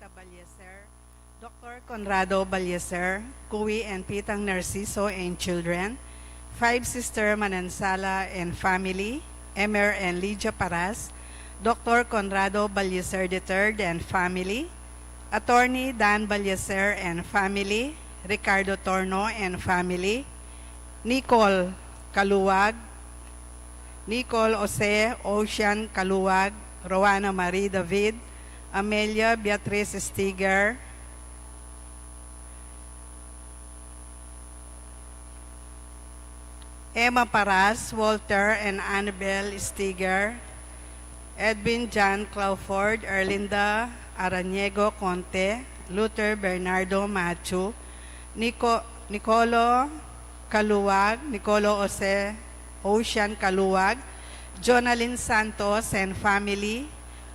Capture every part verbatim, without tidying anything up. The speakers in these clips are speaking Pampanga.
Balyeser, Doctor Conrado Balyeser, Kui and Pitang Narciso and children, Five Sister Manansala and family, Emer and Lydia Paras, Doctor Conrado Balyeser the third and family, Attorney Dan Balyeser and family, Ricardo Torno and family, Nicole Kaluwag, Nicole Jose, Ocean Kaluwag, Rowana Marie David, Amelia Beatriz Stiger, Emma Paras, Walter and Annabel Stiger, Edwin John Clawford, Erlinda Araniego Conte, Luther Bernardo Machu, Nico, Nicolo Kaluwag, Nicolo Jose, Ocean Kaluwag, Jonalyn Santos and family,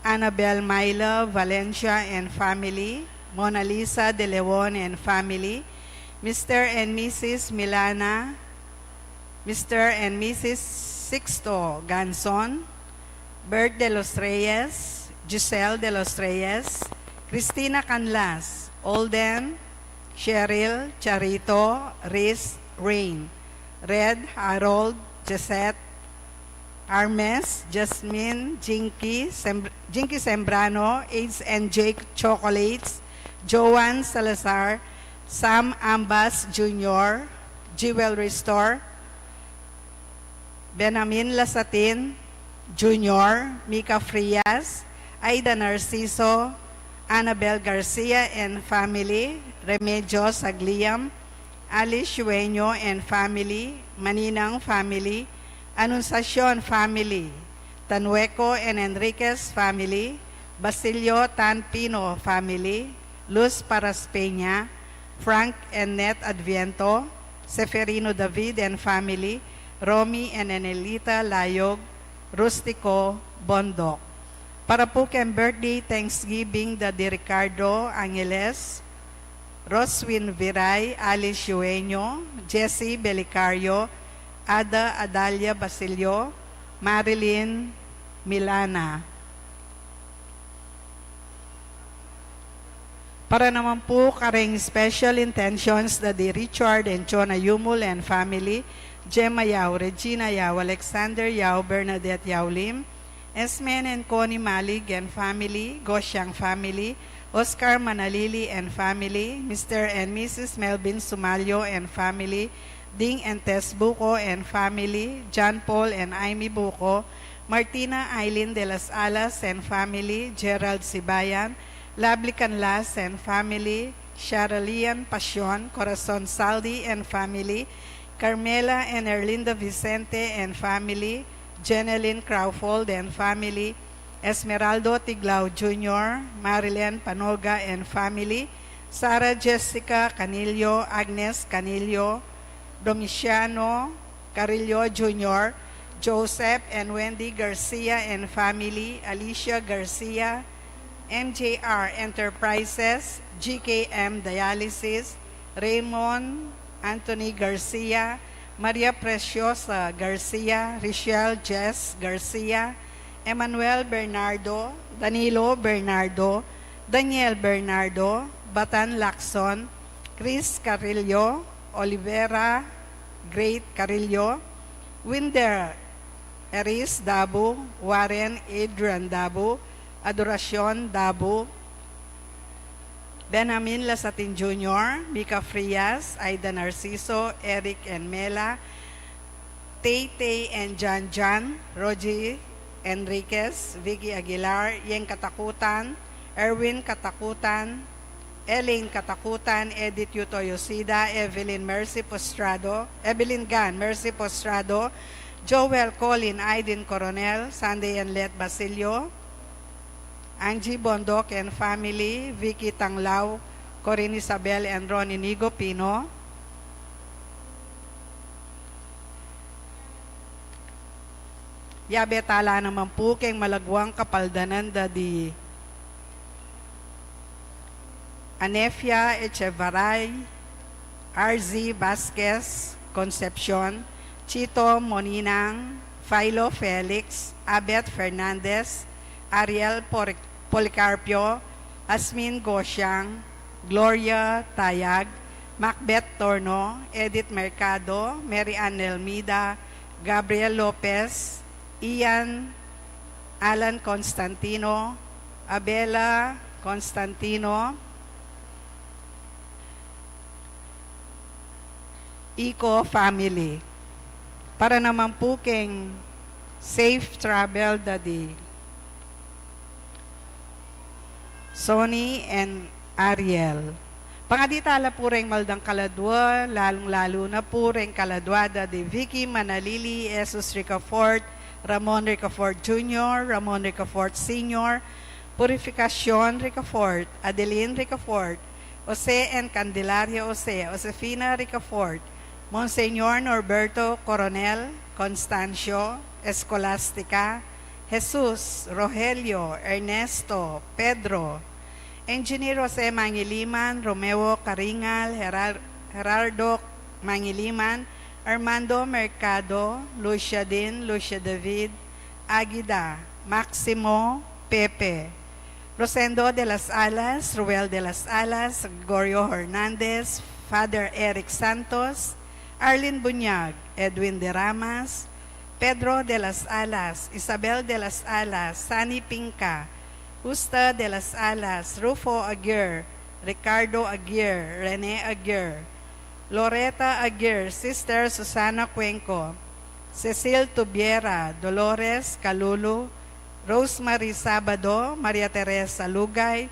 Annabel Myla Valencia and family, Mona Lisa De Leon and family, Mister and Missus Milana, Mister and Missus Sixto Ganson, Bert De Los Reyes, Giselle De Los Reyes, Cristina Canlas, Olden, Cheryl, Charito, Riz, Rain, Red, Harold, Jesette, Armes, Jasmine, Jinky, Sem-, Jinky Sembrano, Aids and Jake Chocolates, Joan Salazar, Sam Ambas Junior, Jewel Restore, Benamin Lasatin Junior, Mika Frias, Aida Narciso, Annabel Garcia and family, Remedios Agliam, Alice Yueño and family, Maninang family, Anunciacion family, Tanueco and Enriquez family, Basilio Tan Pino family, Luz Paraspeña, Frank and Net Adviento, Seferino David and family, Romy and Enelita Layog, Rustico Bondoc. Para pu keng birthday Thanksgiving da di Ricardo Angeles, Roswin Viray, Alice Yueño, Jessie Belicario, Ada Adalia Basilio, Marilyn Milana. Para naman pu kareng special intentions da di Richard and Chona Yumul and family, Gemma Yao, Regina Yao, Alexander Yao, Bernadette Yao Lim, Esmen and Connie Malig and family, Gosiang family, Oscar Manalili and family, Mister and Missus Melvin Sumalio and family, Ding and Tess Buco and family, John Paul and Amy Buco, Martina Aileen de las Alas and family, Gerald Sibayan, Lovely Canlas and family, Sharalian Pasion, Corazon Saldi and family, Carmela and Erlinda Vicente and family, Jenelyn Crawford and family, Esmeraldo Tiglao Junior, Marilyn Panoga and family, Sarah Jessica Canillo, Agnes Canillo, Domiciano Carrillo Junior, Joseph and Wendy Garcia and family, Alicia Garcia, M J R Enterprises, G K M Dialysis, Raymond Anthony Garcia, Maria Preciosa Garcia, Richelle Jess Garcia, Emmanuel Bernardo, Danilo Bernardo, Daniel Bernardo, Batan Lacson, Chris Carrillo, Olivera Great Carrillo, Winder Eris Dabu, Warren Adrian Dabu, Adoracion Dabu, Benjamin Lasatin Junior, Mika Frias, Aida Narciso, Eric and Mela, Tay Tay and Jan Jan, Rogie Enriquez, Vicky Aguilar, Yeng Katakutan, Erwin Katakutan, Elaine Katakutan, Edith Yuto Yoshida, Evelyn Mercy Postrado, Evelyn Gan Mercy Postrado, Joel Colin Aiden Coronel, Sunday and Let Basilio, Angie Bondoc and family, Vicky Tanglao, Corinne Isabel and Ronnie Nigo Pino. Yabe tala naman pu keng malagwang kapaldanan da di Anefia Echevaray, R Z Vasquez Concepcion, Chito Moninang, Philo Felix, Abet Fernandez, Ariel Por-, Policarpio, Asmin Gosiang, Gloria Tayag, Macbeth Torno, Edith Mercado, Mary Ann Nelmida, Gabriel Lopez, Ian Alan Constantino, Abela Constantino, Ico family. Para naman pu keng safe travel da di Sonny and Ariel. Pangadi tala pu reng maldang kaladua, lalung-lalu na pu reng kaladua da di Vicky Manalili, Jesus Ricafort, Ramon Ricafort Junior, Ramon Ricafort Senior, Purificacion Ricafort, Adeline Ricafort, Jose and Candelaria Jose, Josefina Ricafort, Monsignor Norberto Coronel, Constancio, Escolastica, Jesus, Rogelio, Ernesto, Pedro, Engineer Jose Mangiliman, Romeo Caringal, Gerar-, Gerardo Mangiliman, Armando Mercado, Lucia Din, Lucia David, Agida, Maximo, Pepe, Rosendo de las Alas, Ruel de las Alas, Gregorio Hernandez, Father Eric Santos, Arlene Bunyag, Edwin de Ramas, Pedro de las Alas, Isabel de las Alas, Sani Pinca, Justa de las Alas, Rufo Aguirre, Ricardo Aguirre, Rene Aguirre, Loreta Aguirre, Sister Susana Cuenco, Cecil Tubiera, Dolores Calulu, Rosemary Sabado, Maria Teresa Lugay,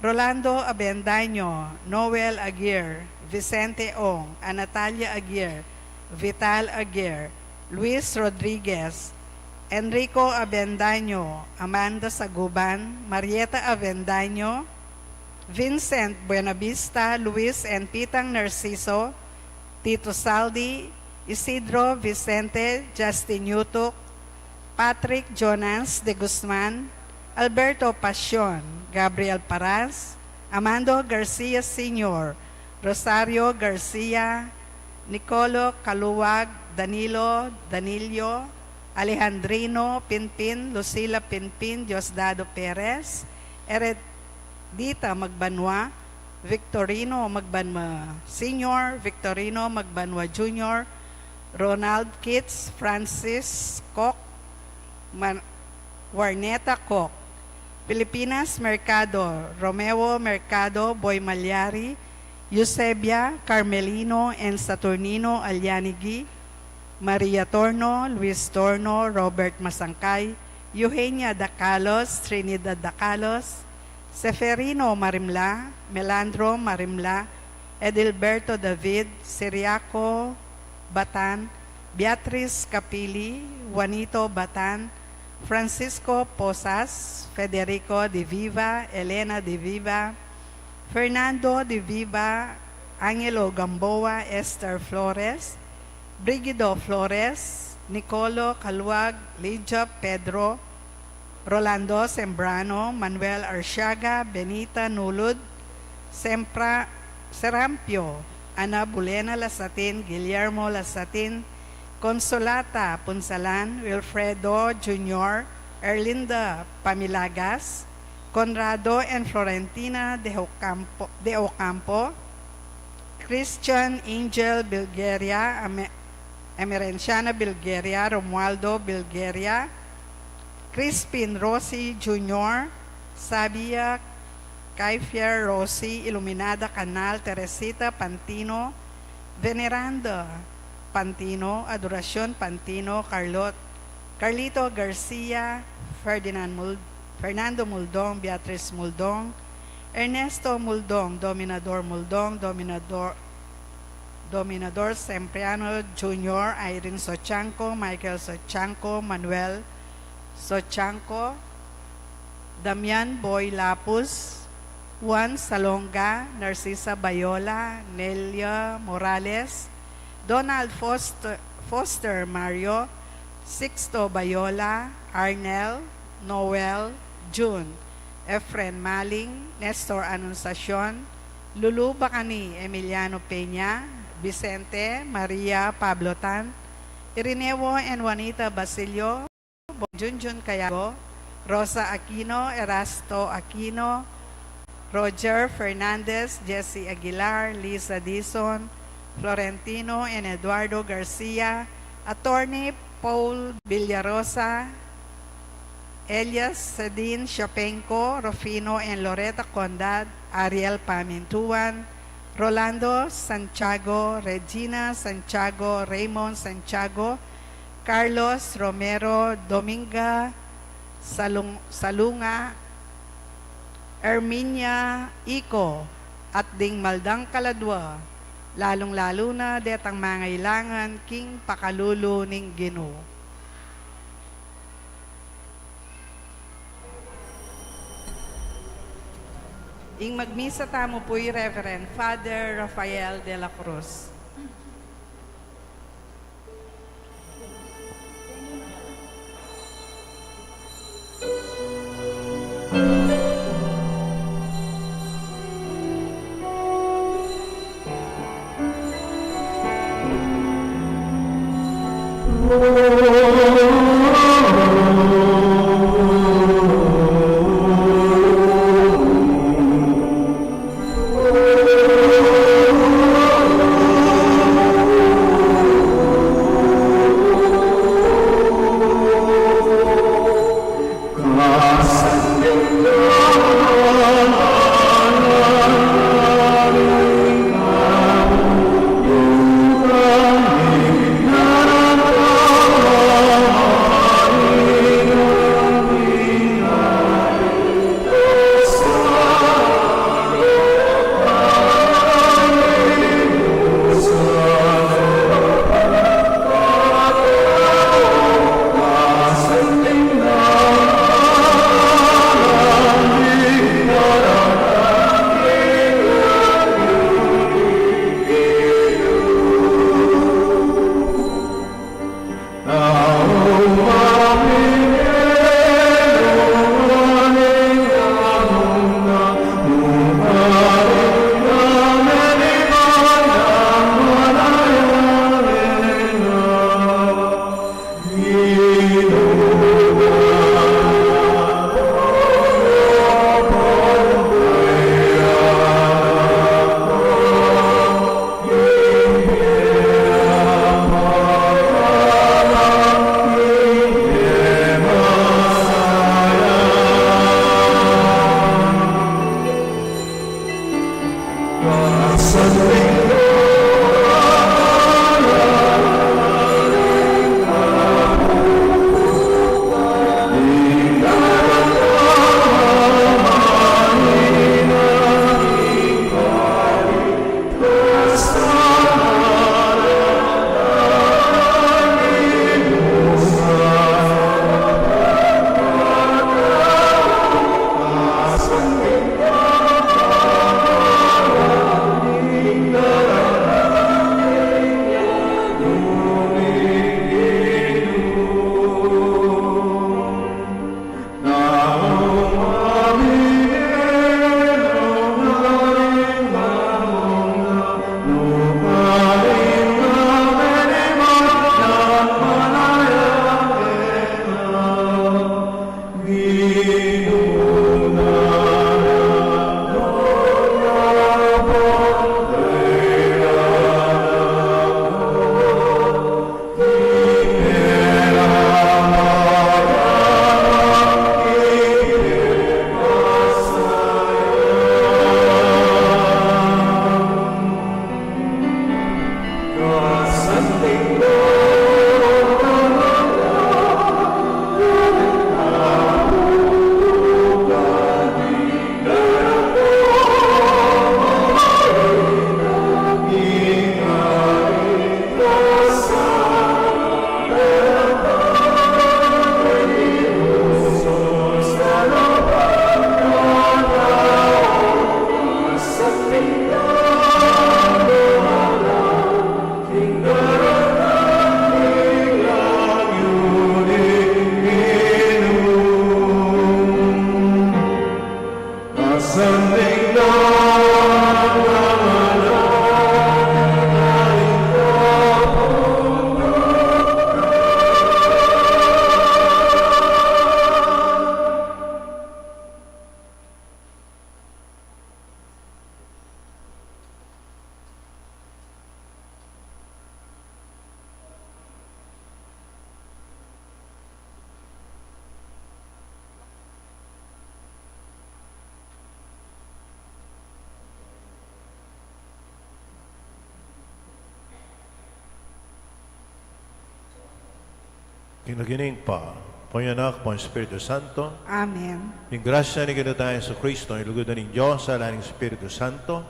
Rolando Avendaño, Noel Aguirre, Vicente Ong, Anatalia Aguirre, Vital Aguirre, Luis Rodriguez, Enrico Avendaño, Amanda Saguban, Marieta Avendaño, Vincent Buenavista, Luis and Pitang Narciso, Tito Saldi, Isidro Vicente, Justin Yutuk, Patrick Jonas de Guzman, Alberto Pasion, Gabriel Paras, Amando Garcia Senior, Rosario Garcia, Nicolo Caluag, Danilo Danillo, Alejandrino Pinpin, Lucila Pinpin, Diosdado Perez, Heredita Magbanua, Victorino Magbanua Senior, Victorino Magbanua Junior, Ronald Kitts, Francis Koch, Man-, Warneta Koch, Filipinas Mercado, Romeo Mercado, Boy Malyari, Eusebia, Carmelino and Saturnino Alyanigi, Maria Torno, Luis Torno, Robert Masangkay, Eugenia Dacalos, Trinidad Dacalos, Seferino Marimla, Melandro Marimla, Edilberto David, Siriaco Batan, Beatriz Capili, Juanito Batan, Francisco Posas, Federico de Viva, Elena de Viva, Fernando de Viva, Angelo Gamboa, Esther Flores, Brigido Flores, Nicolo Caluag, Lydia Pedro, Rolando Sembrano, Manuel Arsiaga, Benita Nulud, Sempra-, Serampio, Ana Bulena Lasatin, Guillermo Lasatin, Consolata Punsalan, Wilfredo Junior, Erlinda Pamilagas, Conrado and Florentina de Ocampo, de Ocampo, Christian Angel Bilgeria, Ame-, Emerenciana Bilgeria, Romualdo Bilgeria, Crispin Rossi Junior, Sabia Kaifier Rossi, Iluminada Canal, Teresita Pantino, Veneranda Pantino, Adoracion Pantino, Carlot-, Carlito Garcia, Ferdinand Mul-, Fernando Muldong, Beatriz Muldong, Ernesto Muldong, Dominador Muldong, Dominador, Dominador Sempriano Junior, Irene Sochanco, Michael Sochanco, Manuel Sochanco, Damian Boy Lapus, Juan Salonga, Narcisa Bayola, Nelia Morales, Donald Foster, Foster Mario, Sixto Bayola, Arnel, Noel, June, Efren Maling, Nestor Anunciacion, Lulu Bacani, Emiliano Peña, Vicente, Maria, Pablo Tan, Irineo and Juanita Basilio, Junjun Cayago, Rosa Aquino, Erasto Aquino, Roger Fernandez, Jesse Aguilar, Liza Dizon, Florentino and Eduardo Garcia, Attorney Paul Villarosa, Elias Sedin Siapenco, Rufino and Loretta Condad, Ariel Pamintuan, Rolando Santiago, Regina Santiago, Raymond Santiago, Carlos Romero, Dominga Salung-, Salunga, Erminia Ico, at ding maldang kaladwa, lalung-lalu na detang mangailangan king pakalulu ning Ginu. Ing magmisa tamu pu i Reverend Father Rafael de la Cruz. King lagyu ning Ibpa, ampo ning Anak, ampo ning Espiritu Santo. Amen. Ing grasya ning Ginu tang Jesucristo, ing lugud ning Dios, ing lala ning Espiritu Santo,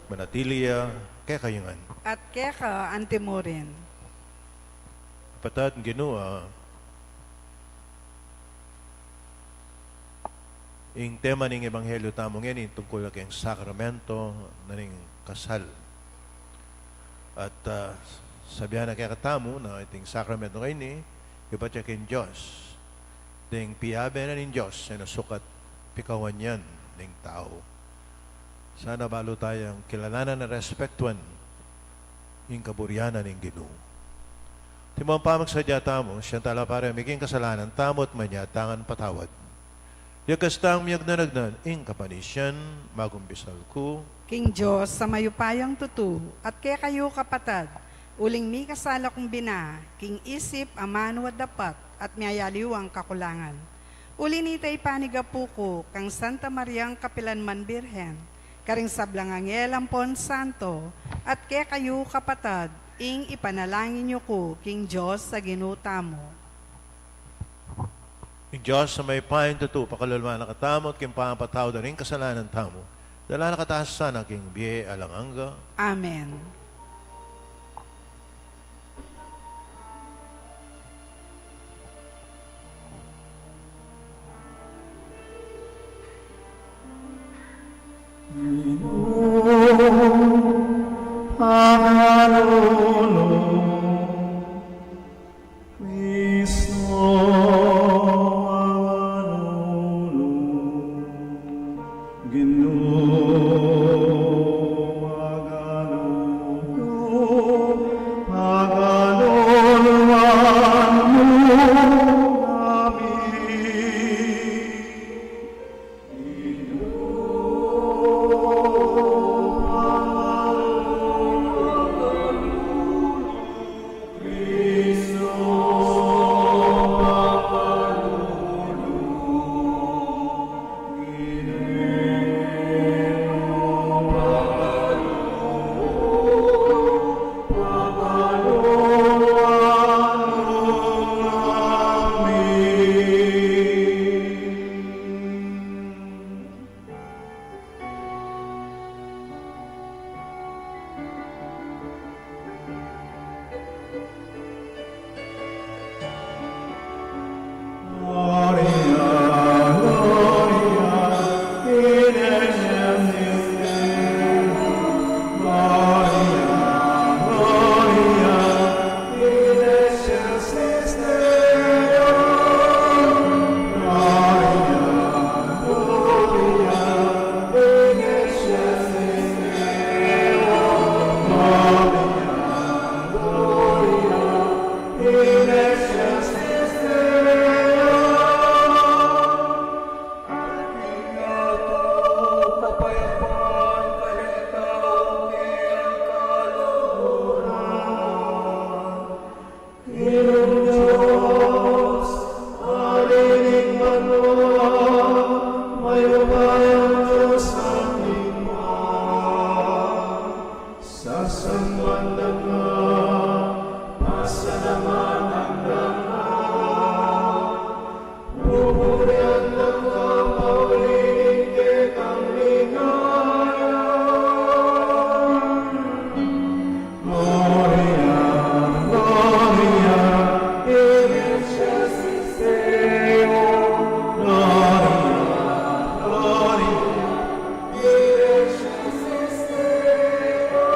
manatili ya kekayu ngan. At keka antimurin. Kapatad king Ginu, ah, ing tema ning ebanghelyo tamu ngeni, ing tungkul king sakramento na ning kasal. At, ah, sabian na kekatamu na iting sakramento ngeni, ibat ya king Dios. Deng piabe na ning Dios, e na sukat pikawan yan ning tau. Sana balu tayang kilalanan at respetuan ing kaburian na ning Ginu. Atin pung pamagsadya tamu, siya tala para miking kasalanan tamu at manyatang patawad. Ikasang miyagnan-agnan ing kapanisian, magumpisal ku king Dios a mayupayang tutu, at kekayu kapatad, uling mikasala kung bina, king isip, amanu at dapat, at miyayaliwang kakulangan. Uli nita ipanigapu ku kang Santa Mariang kapilanman Birhen, karing sablang anghel ampon santo, at kekayu kapatad, ing ipanalangin yu ku king Dios a Ginu tamu. Ing Dios a mayupayang tutu, pakalulwan na katamu at king pamapatawad da ring kasalanan tamu, dala na katamu sana king bie alang angga. Amen. Pakalulu, Kristo, pakalulu, Ginu, pakalulu, pakaluluan mu kami. Ginung Dios, Ari ning banua, mayupayang Dios ampon, sasamban da ka, pasalamatan da ka, pupurian da ka, pauli ning kekang ligaya. Gloria, Gloria in excelsis Deo. Gloria, Gloria in excelsis Deo.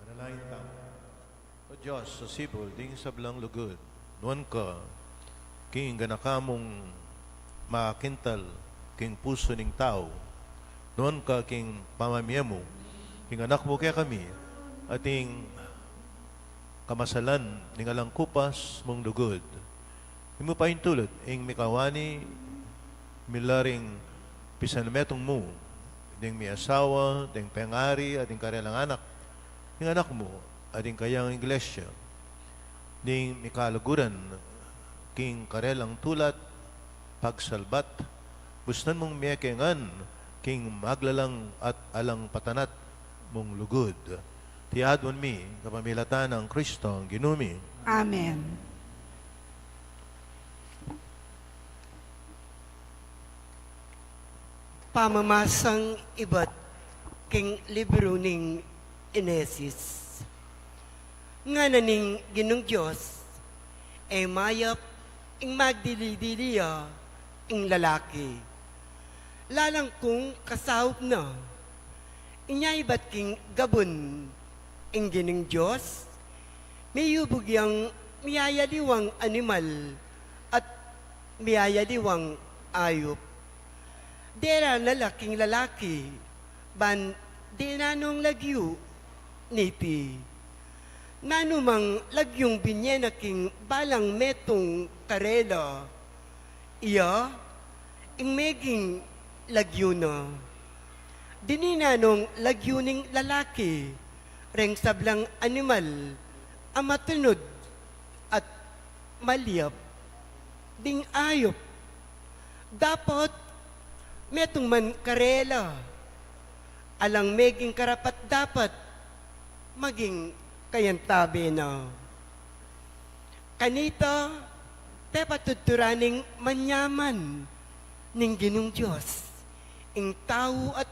Manalangin tamu. O Dios, a sibul ding sablang lugud, nuan ka king ganaka mung makintal king pusu ning tau, nuan ka king pamamie mu, king anak mu kekami, ating kamasalan ning alang kupas mung lugud. Imu pa ing tulud ing mikawani, mila ring pisanmetung mu, ding miasawa, ding pengari, at ding karelang anak, ding anak mu, at ding kayang iglesia, ding mikaluguran king karelang tulat, pagsalbat, busnan mung mie ke ngan king maglalang at alang patanat mung lugud. Iti aduan mi kapamilatan nang Kristong Ginu mi. Amen. Pamamasang ibat king libru ning Henesis. Ngana ning Ginung Dios, e mayap ing magdili-dili ya ing lalaki. Lalang kung kasaup na. Inya ibat king gabun ing Ginung Dios, miyubug yang miyayaliwang animal at miyayaliwang ayup. Dela na la king lalaki, ban dinan nong lagyu niti. Nanu mang lagyung binye na king balang metung karela, iya ing meging lagyu na. Dinan nong lagyu ning lalaki reng sablang animal a matunud at malyap, ding ayup. Dapot metung man karela, alang meging karapat-dapat maging kayantabe na. Kanita, pepatuturan ning manyaman ning Ginung Dios ing tau at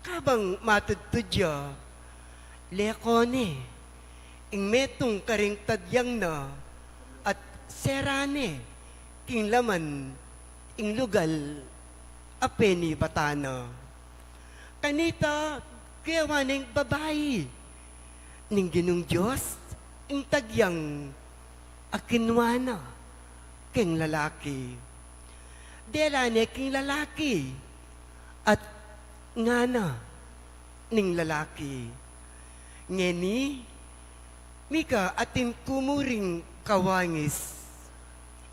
kabang matudtud ya, leko ne ing metung karing tagyang na at sera ne king laman ing lugal a penibatan na. Kanita, kewa ning babai ning Ginung Dios ing tagyang a kinua na king lalaki. Dela ne king lalaki at ngana ning lalaki, ngeni, mika atin ku mu ring kawangis.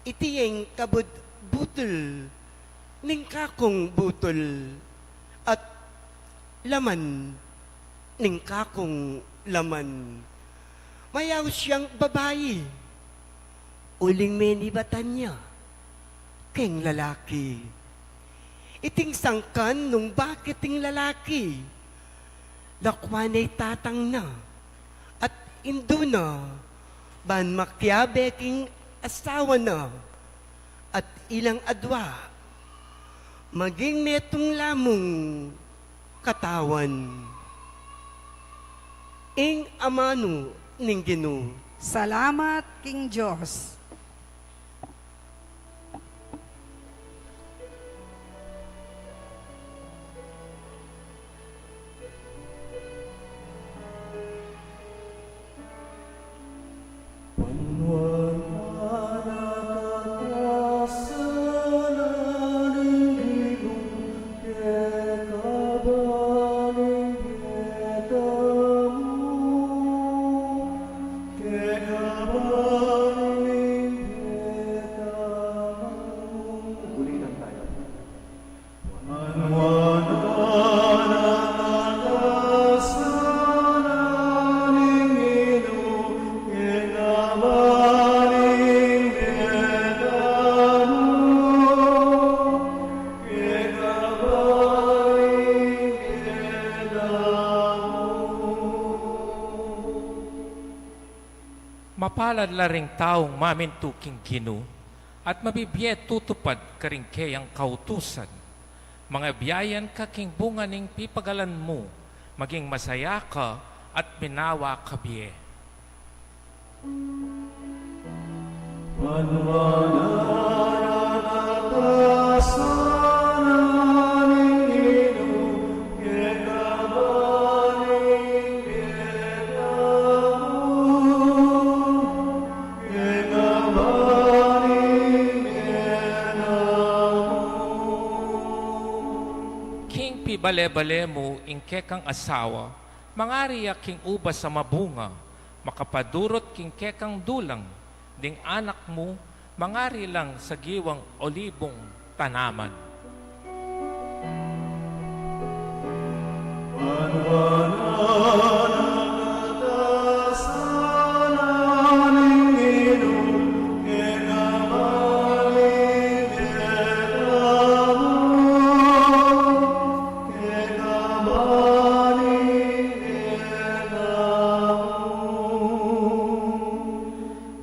Iti ing kabud butul ning kakung butul at laman ning kakung laman. Mayaus yang babai, uling menibatan ya king lalaki. Iting sangkan nung bakit ing lalaki, lakwan ne tatang na at indu na, ban makiabe king asawa na, at ilang adwa maging metung lamung katawan. Ing amanu ning Ginu. Salamat king Dios. Palad la ring taung mamintu king Ginu, at mabibie tutupad karing keyang kautusan. Mangabiayan ka king bunga ning pipagalan mu, maging masaya ka at minawa ka bie. Manuan na nagkatasan ning Ginu, keka man ing bie tamu, keka man ing bie tamu. King pibale-bale mu ing kekang asawa, mangari ya king ubas a mabunga, makapadurut king kekang dulang, ding anak mu, mangari lang sagiwang olibung tanaman. Manuan na nagkatasan ning Ginu, keka man ing bie tamu, keka man ing bie tamu.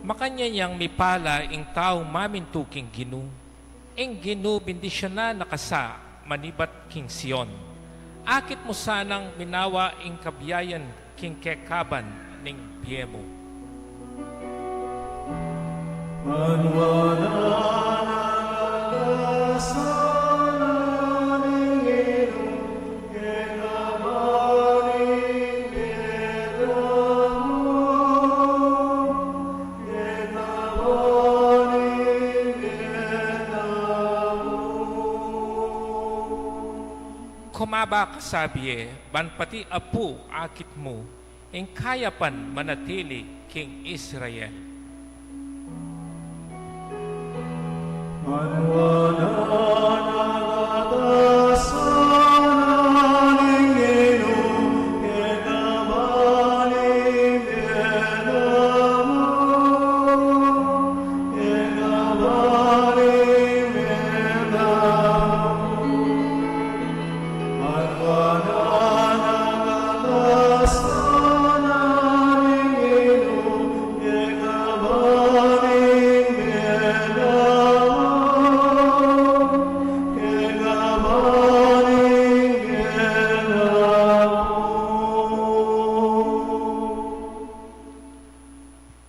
Makanyan yang mipala ing taung mamintu king Ginu. Ing Ginu bendisyunan na ka sa manibat king Sion. Akit mu sanang minawa ing kabiayan king kekaban ning bie mu. Manuan na nagkatasan ning Ginu, keka man ing bie tamu, keka man ing bie tamu. Kumaba ka sa bie, ban pati apu akit mu, ing kayapan manatili king Israel. Manuan na nagkatasan ning Ginu, keka man ing bie tamu, keka man ing bie tamu.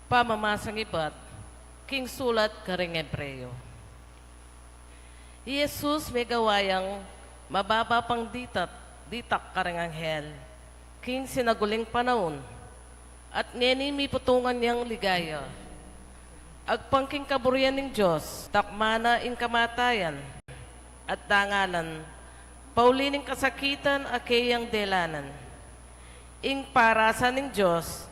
Pamamasang ibat king sulat karing Hebreo. I Jesus megawa yang mababa pang ditak, ditak karing anghel, king sinaguling panaun, at ngeni miputungan yang ligaya. Agpang king kaburian ning Dios, dakma na ing kamatayan, at dangalan, pauli ning kasakitan a keyang delanan. Ing parasan ning Dios,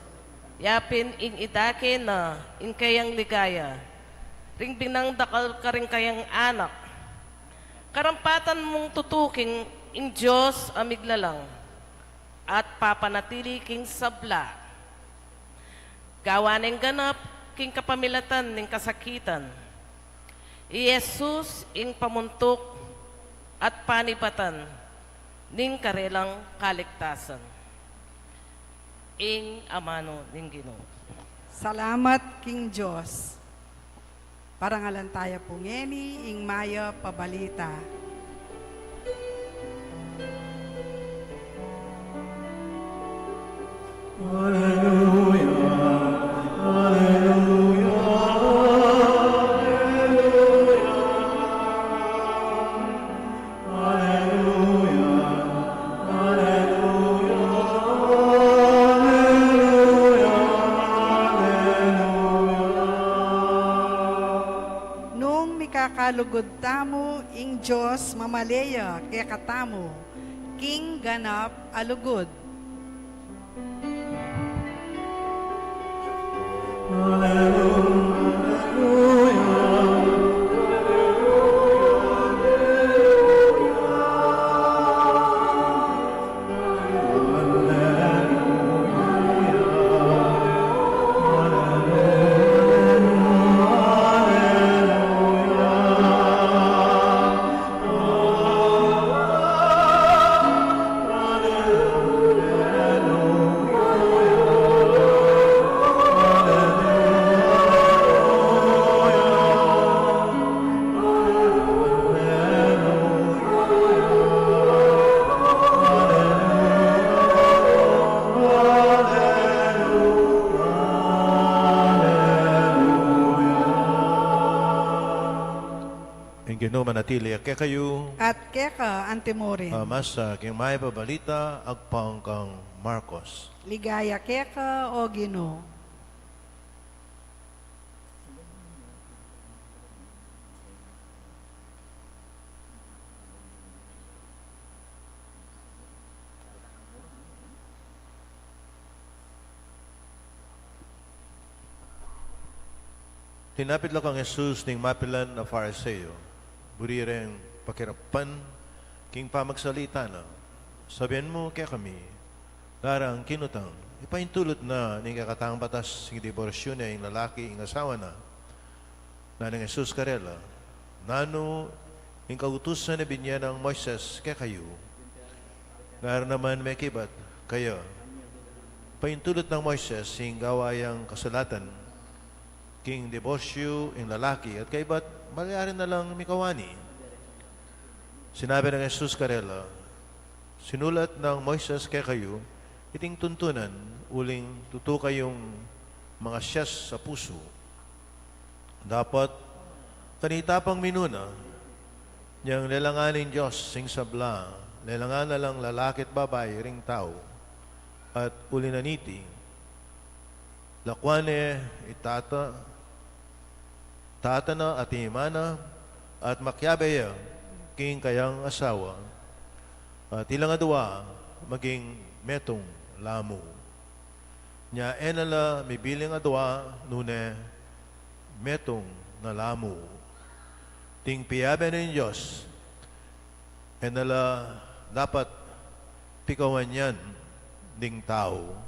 yapin ing idake na ing kayang ligaya, ring binang dakal karing kayang anak. Karampatan mung tutuking ing Dios a miglalang, at papanatili king sabla. Gawa neng ganap king kapamilatan ning kasakitan. I Jesus ing pamuntuk at panibatan ning karelang kaligtasan. Ing amanu ning Ginu. Salamat king Dios. Parangalan taya pu ngeni ing mayap a balita. Aleluya, aleluya, aleluya. Aleluya, aleluya, aleluya, aleluya. Nung mikakalugud tamu, ing Dios mamale ya kekatamu king ganap a lugud. Ing Ginu manatili ya kekayu. At keka antimurin. Pamasa king Mayap a Balita agpang kang Marcos. Ligaya keka, O Ginu. Linapit la kang Jesus ning mapilan a Fariseo, buri reng pakirapan king pamagsalita na. Sabian mu kekami, darang kinutang, ipaintulut na ning kekatang batas ing diborsyu ne ing lalaki ing asawa na. Nganang Jesus karela, nanu ing kautusan a binie nang Moises kekayu? Ngara naman mekibat kaya, paintulut nang Moises ing gawa yang kasulatan king diborsyu ing lalaki at kaybat malyari na lang mikawani. Sinabi nang Jesus karela, sinulat nang Moises kekayu iting tuntunan uling tutu kayung mangasias sa pusu. Dapat kanita pang minuna, nyang lelangan ning Dios ing sabla, lelangan na lang lalaki at babai ring tau, at uli na niti, lakwan ne i tata, tata na at i ima na, at makiabe ya king kayang asawa, at ilang adua maging metung la mu. Nya e na la mibiling adua nune metung na la mu. Ding piabe ning Dios e na la dapat pikawanyan ding tau.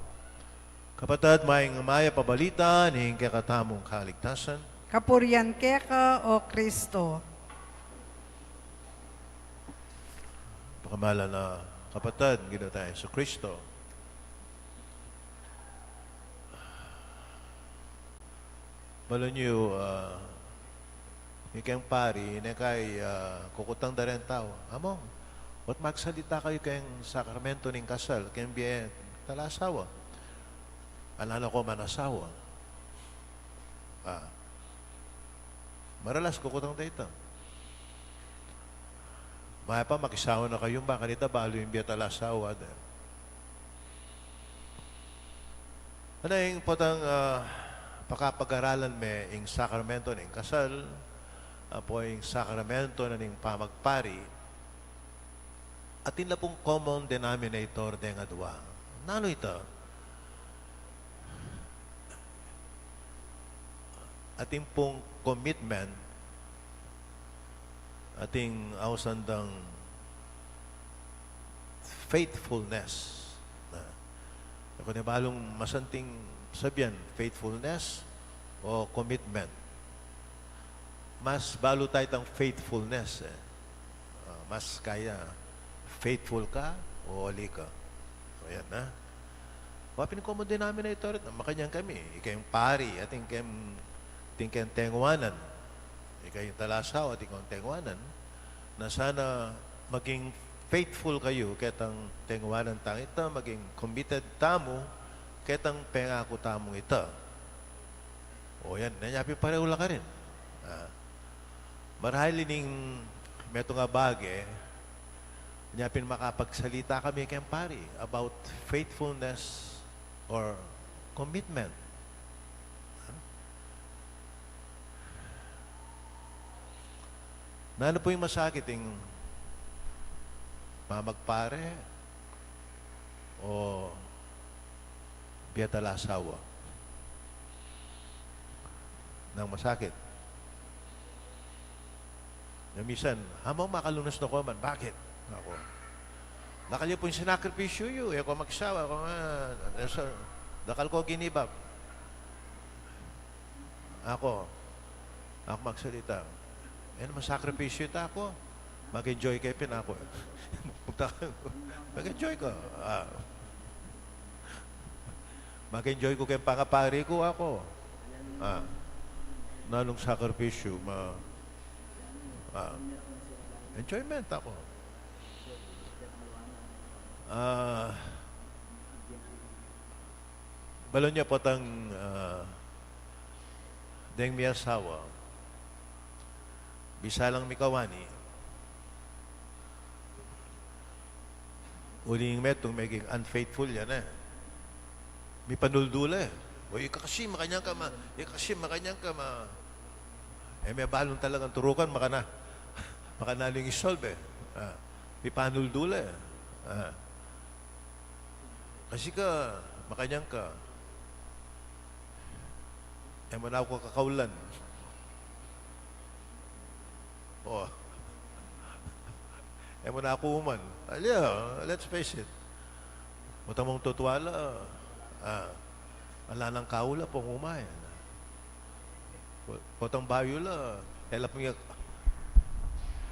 Kapatad, mayap a balita ning kekatamung kaligtasan. Kapurian keka, O Kristo. Pakamalan a kapatad, Ginu tang Jesucristo. Balu yu, ah, ikeng pari, ne kay, ah, kukutang da reng tau. Among, o't magsalita kayu keng sakramento ning kasal, keng bie talasawa. Ala na ko man asawa. Ah. Maralas kukutang da ita. Mayap a makisawa na kayu, ba kanita balu ing bie talasawa da. Ana ing potang, ah, pakapagaralan me ing sakramento ning kasal, apo ing sakramento na ning pamagpari, atin la pung common denominator deng adua. Nanu ita? Atin pung commitment, atin ausan dang faithfulness. Na, aku ne balung masanting sabian, faithfulness o commitment. Mas balu taya itang faithfulness, eh. Ah, mas kaya, faithful ka o ali ka. O yan na. Wa pin common denominator, makanyan kami. Ika ing pari, atin keng, atin keng tengwanan. Ika ing talasawa, atin keng tengwanan. Na sana maging faithful kayu ketang tengwanan tang ita, maging committed tamu ketang pengaku tamung ita. O yan, na nya pin parehu la karin. Ah. Marahil ining metung a bage, nya pin makapagsalita kami keng pari about faithfulness or commitment. Nanu pu ing masakit, ing pamagpare o bie talasawa? Nanu ing masakit? Na minsan, "Among, makalunas na ko man." Bakit? Aku, dakal yu pung sinakripisyu yu, e ko makisawa, aku, ah, dakal ko ginibab. Aku, aku magsalita. E naman sakripisyu ita, aku. Mag-enjoy ke pin, aku. Mag-enjoy ka. Ah. Mag-enjoy ku keng pangapari ku, aku. Ah. Nanung sakripisyu, ma-, ah. Enjoyment, aku. Ah. Balu yu potang, ah, deng miasawa, Bisa lang mikawani. Uling metung meging unfaithful ya, e. Mipanuldu la, e. O, ika kasi makanyan ka ma, ika kasi makanyan ka ma. E, mebalung talagang turukan, makana, makana ning i-solve, e. A, mipanuldu la, e. A. Kasi ka, makanyan ka. E mu na ku kakaulan. O. E mu na ku uman. Alya, let's face it. Potang mung tutuala, a, ala nang kaula pung uma, e. Potang bayu la, e la pung yak-,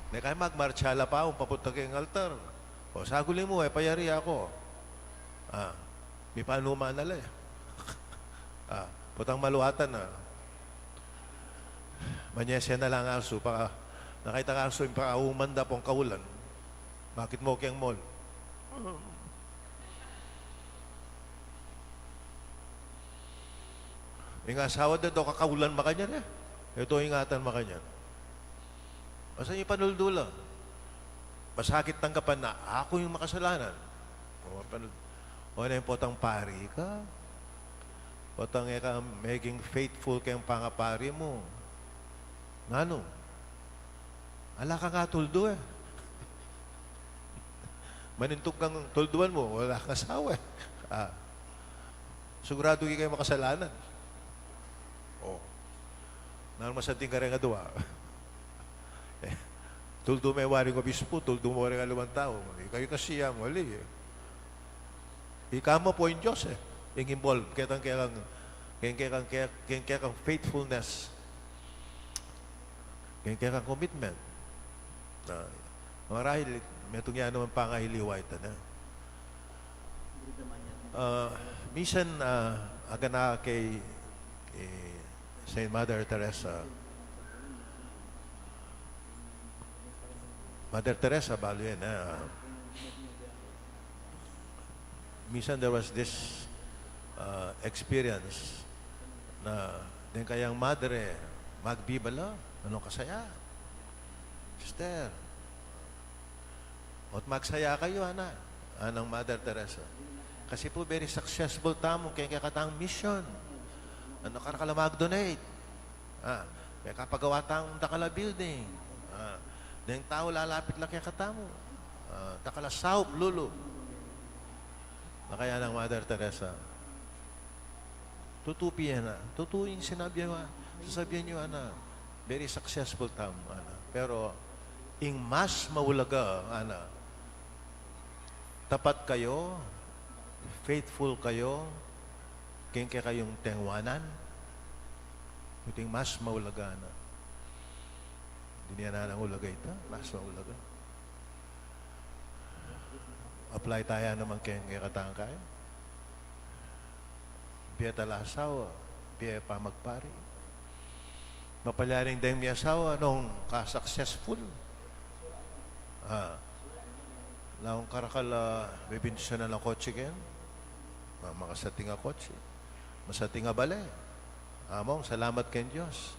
ne kaya magmarcha la pa, papunta keng altar. O, saguli mu, e, payari aku. A, mipanuman na la, e. A, potang maluatan na. Manyese na lang asu, pa, nakaitan asu, pa, uman da pung kaulan. Makit mu keng mall. Ing asawa da, do kakaulan makanyan, e. Ito ingatan makanyan. Basta mipanuldu la. Masakit tanggapan na aku ing makasalanan. O, panu-, o, na ing potang pari ka. Potang e ka meging faithful keng pangapari mu. Nanu? Ala kang atuldu, e. Manintug kang tulduan mu, ala kang asawa, e. A. Siguradu ika ing makasalanan. O. Nanu masanting kareng adua? E, tuldu me waring obispu, tuldu mu reng aliwang tau. Ika, ika kasi mu, ali, e. Ika mu pu ing Dios, e. Ing involve, ketang kekang, keng kekang, ke-, keng kekang faithfulness. Keng kekang commitment. A, marahil, metung ya naman pangahiliwa ita na. A, minsan, a, agana kay, kay Saint Mother Teresa. Mother Teresa, balu yan, a. Minsan there was this, a, experience na deng kayang madre, magbibala, nanu kasaya. Sister, o't magsaya kayu, ana, anang Mother Teresa. Kasi pu, very successful tamu keng kekatang mission. Nanu, karakal a mag-donate. A, mekapagawa tang dakal a building. A, deng tau lalapit la kekatamu. A, dakal a saup, lulu. Makaya nang Mother Teresa. Tutu pu yan, a. Tutu ing sinabi yu, a. Sasabian yu, ana, very successful tamu, ana. Pero ing mas maulaga, ana, tapat kayu, faithful kayu keng kekayung tengwanan. Iti ing mas maulaga, ana. Dininan nang ulaga ita, mas maulaga. Apply taya naman keng kekatang kai. Bie tala asawa, bie pamagpari. Mapalyaring deng mi asawa nung ka-successful. A, laung karakal a bibinsinan a kotse ken. A, makasating a kotse. Masating a bale. Among, salamat keng Dios.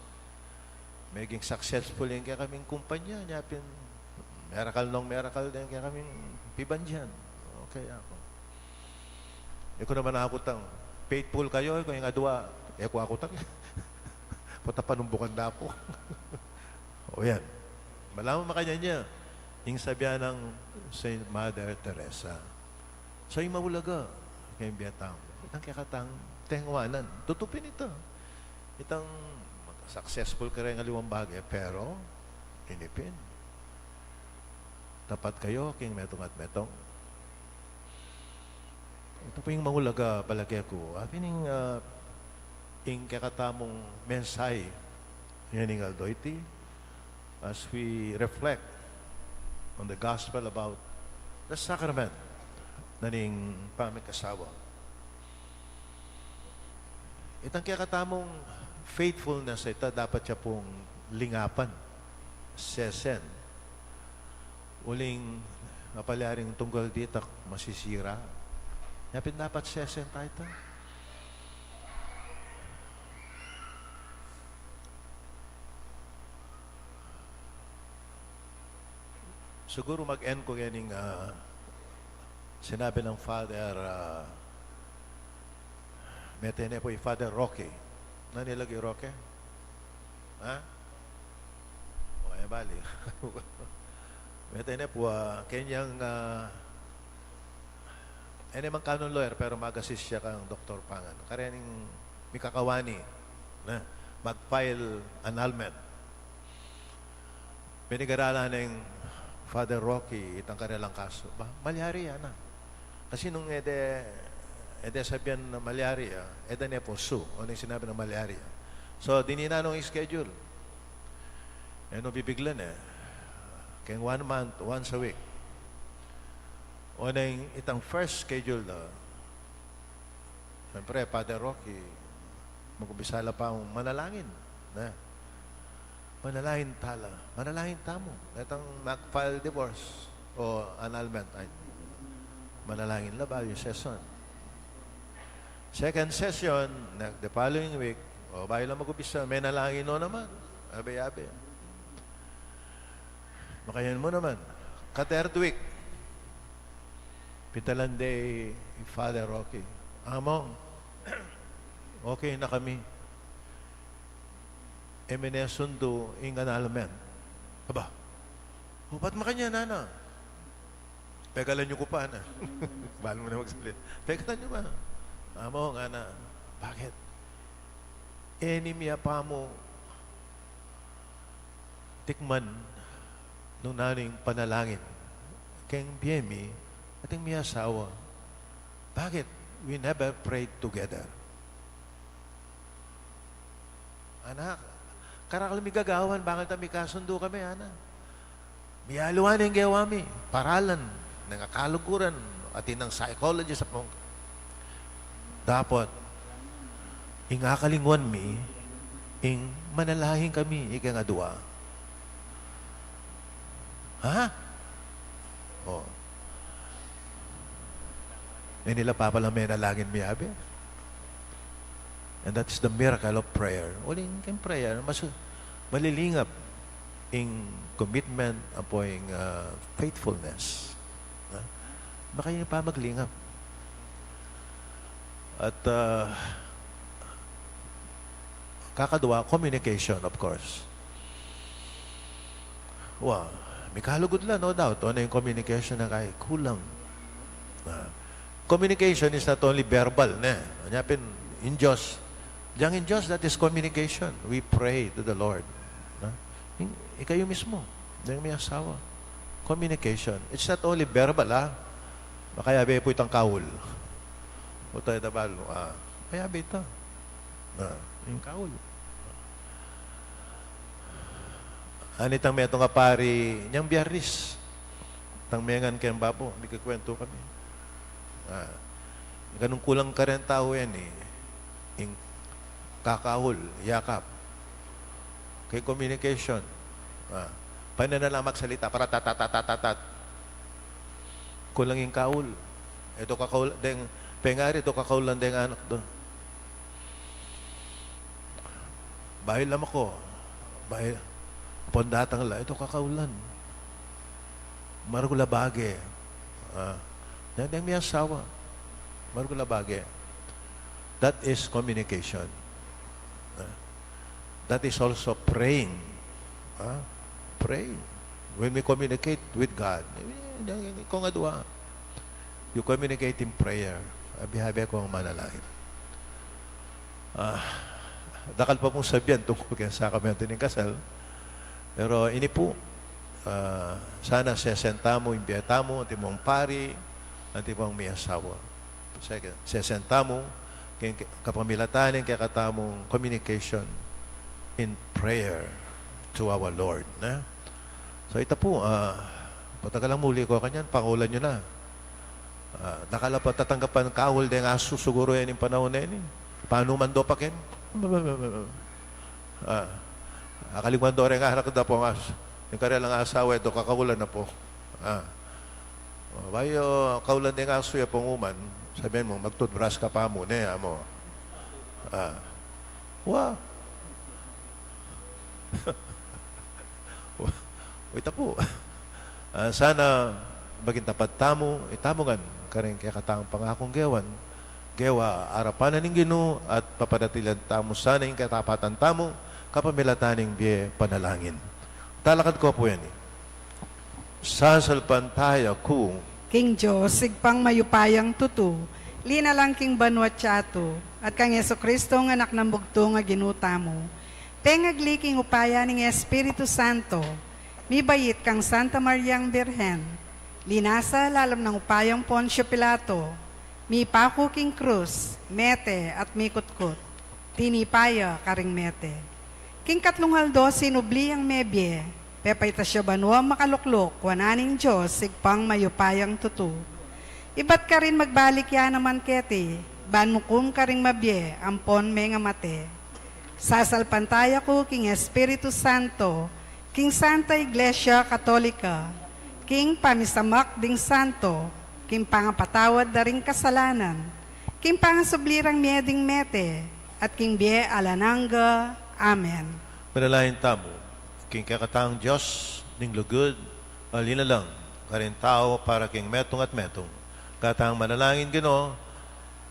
Meging successful ing kekaming kumpanya, nya pin merakal nung merakal deng kekaming pibandian. Okay, aku. E ku naman akutang faithful kayu, e ku ing adua, e ku akutang. Pota panumbukan da pu. O yan. Malaman makanyan ya ing sabian nang Saint Mother Teresa. So, ing maulaga keng bie tamu, itang kekatang tengwanan. Tutu pin ita. Itang successful kareng aliwang bage, pero ini pin, tapat kayu keng metung at metung. Ita pu ing maulaga, palage ku. Apin ing, a, ing kekatamung mensahe ngening aldo iti, as we reflect on the gospel about the sacrament na ning pamikasawa. Itang kekatamung faithfulness, ita dapat ya pung lingapan, sesen. Uling mapalyaring tunggal dita masisira. Nya pin dapat sesen taya ita. Siguru mag-end ku ngening, ah, sinabi ng Father, ah, mete ne pu i Father Rocky. Nanu i lagyu, Rocky? Ha? O, e bali. Mete ne pu, ah, kenyang, ah, e ne man canon lawyer, pero mag-assist ya kang Doktor Pangan. Karening mikakawani, ne, mag-file annulment. Pinag-aralan neng Father Rocky itang karelang kasu. Ba, malyari ya na. Kasi nung e de, e de sabian na malyari ya, e da ne pu sue, o nung sinabi na malyari ya. So, dininan nung schedule. E nung bibiglan e. Keng one month, once a week. O neng itang first schedule na, siyempre, Father Rocky, mag-umpisa la pang manalangin, ne? Manalangin tala. Manalangin tamu. Itang mag-file divorce o annulment, ay, manalangin la bayu session. Second session, ne, the following week, o bayu la mag-umpisa, manalangin no naman. Abe-abe. Makayan mu naman. Ka-third week, pintalan de i Father Rocky. Among, okay na kami. E me ne sundu ing annulment. Aba, o, ba't makanyan, nana? Pegalan yu ku pa, na. Balu mu na magsalit. Pegalan yu pa. Among, ngana, bakit? E ne mi apamu tikman nung nanu ing panalangin keng bie mi at ing mi asawa. Bakit? We never prayed together. Anak, karakal mi gagawan, bakal ta mikasundu kami, ana. Miyaluan ing gewa mi, paralan, neng akaluguran, atin nang psychologist a pung. Dapot, ing akalingwan mi, ing manalangin kami, ikeng adua. Ha? O. E nila papala menalangin mi, abe. And that's the miracle of prayer. Uling keng prayer, mas malilingap ing commitment, ampo ing, ah, faithfulness. Ha? Makaya pa maglingap. At, ah, kakadua, communication, of course. Wa, mikalugud la, no doubt. O, nanu ing communication na kaya kulang? Ah, communication is not only verbal, ne? Anya pin, in Diyos. Diyang in Diyos, that is communication. We pray to the Lord. Na? Ing-, ikayu mismu, deng mi asawa. Communication. It's not only verbal, ah. Makayabe pu itang kaul. O tayo tabalo, ah. Kayabe ita. Ah, ing kaul. Anitang metung a pari, inyang Biyernes. Tang mengan keng babo, mikikwentu kami. Ah, ganun kulang karin tau yan e. Ing kakaul, yakap. Keng communication. Ah, panan na lang magsalita, para tatatatatat. Kulang ing kaul. Ito kakaul, deng, pengari, ito kakaulan deng anak do. Bayu la mako, bayu, ampon datang la, ito kakaulan. Maragul a bage. Ah, deng, deng mi asawa. Maragul a bage. That is communication. Ah, that is also praying. Ah, praying. When we communicate with God, eh, kung adua, you communicate in prayer. Abe-abe kung manalangin. Ah, dakal pa pung sabian tungkul keng sakramento ning kasal. Pero ini pu, ah, sana sesen tamu, ing bie tamu, antimong pari, antimong mi asawa. Sesen, sesen tamu, keng kapamilatan ning kekatamung communication in prayer to our Lord, ne? So, ita pu, ah, patagal lang muli ko kanyan, pangulan yu na. Ah, dakal a pa tatanggapan kaul deng asu siguru ing panaun a ini. Panuman do pa ken. Ah, akalingwan do reng anak da pung asu. Ing karelang asawa, e do kakaulan na pu. Ah. O, bayu kaulan deng asu ya pung uman, sabian mu, mag-toothbrush ka pa mu, ne, amu. Ah. Wa. Wa, ita pu. Ah, sana maging tapat tamu, itamu ngan, karing kekatang pangakung gewan, gewa arapan na ning Ginu, at paparatilian tamu sana ing katapatan tamu, kapamilatan ning bie panalangin. Talakad ko pu ini. Sasalpantaya ku king Dios, Ibpang mayupayang tutu, linalang king banua at yatu, at kang Jesucristo nga Anak nang bugtung a Ginu tamu, pengagli king upaya ning Espiritu Santo, mibait kang Santa Mariang Birhen, linasa lalam nang upayang Poncio Pilato, mipaku king krus, mete at mikutkut, tinipa ya karing mete. King katlung aldo sinubli yang mebie, pepaitas ya banua makalukluk wanan ning Dios, Ibpang mayupayang tutu. Ibat karin magbalik ya naman keti, ban mukum karing mabie ampon mengamate. Sasalpantaya ku king Espiritu Santo, king Santa Iglesia Katolika, king pamisamak ding santo, king pangapatawad da ring kasalanan, king pangasubli rang mie ding mete, at king bie alang angga. Amen. Manalangin tamu. King kekatang Dios ning lugud, a linalang karing tau para king metung at metung. Katang manalangin, Ginu,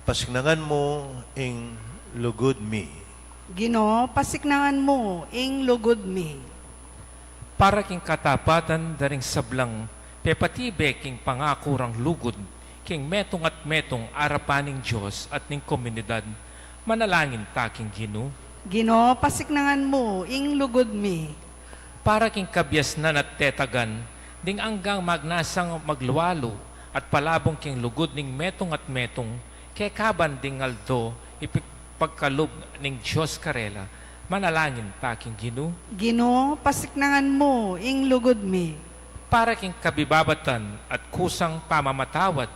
pasiknangan mu ing lugud mi. Ginu, pasiknangan mu ing lugud mi. Para king katapatan da ring sablang pepatibe king pangaku rang lugud, king metung at metung arapan ning Dios at ning komunidad, manalangin ta king Ginu. Ginu, pasiknangan mu ing lugud mi. Para king kabiasnan at tetagan ding anggang magnasang maglualu at palabung king lugud ning metung at metung, kekaban ding aldo ipagkalub ning Dios karela, manalangin ta king Ginu. Ginu, pasiknangan mu ing lugud mi. Para king kabibabatan at kusang pamamatawad,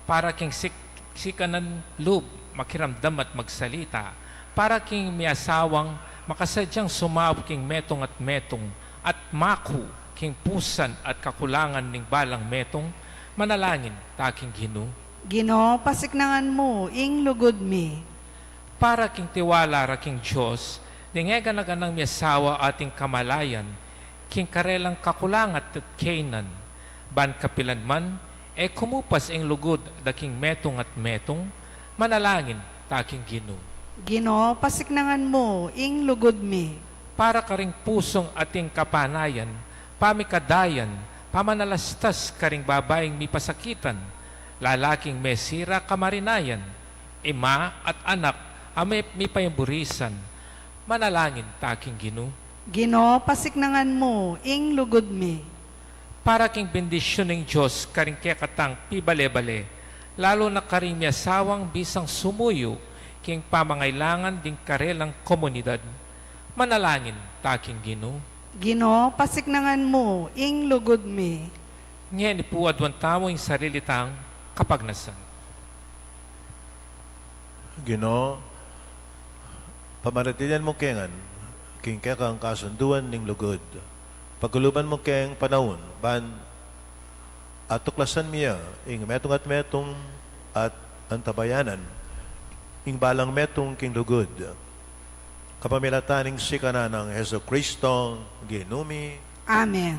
para king sik-, sikanan lub makiramdam at magsalita, para king miasawang makasadyang sumaup king metung at metung, at maku king pusan at kakulangan ning balang metung, manalangin ta king Ginu. Ginu, pasiknangan mu ing lugud mi. Para king tiwala ra king Dios ding e gana-ganang miasawa ating kamalayan, king karelang kakulangan at kaynan, ban kapilan man e kumupas ing lugud da king metung at metung, manalangin ta king Ginu. Ginu, pasiknangan mu ing lugud mi. Para karing pusung ating kapanayan, pamikadayan, pamanalastas karing babaing mipasakitan, lalaking mesira kamarinayan, ima at anak a mi-, mipayamburisan, manalangin ta king Ginu. Ginu, pasiknangan mu ing lugud mi. Para king bendisyun ning Dios karing kekatang pibale-bale, lalu na karing miasawang bisang sumuyu king pamangailangan ding karelang komunidad, manalangin ta king Ginu. Ginu, pasiknangan mu ing lugud mi. Ngeni pu aduan tamu ing sarili tang kapagnasan. Ginu, pamaratilian mu ke ngan king kekang kasunduan ning lugud. Paguluban mu keng panaun ban atuklasan mi ya ing metung at metung at antabayanan ing balang metung king lugud. Kapamilatan ning sikanan nang Jesucristo, Ginu mi. Amen.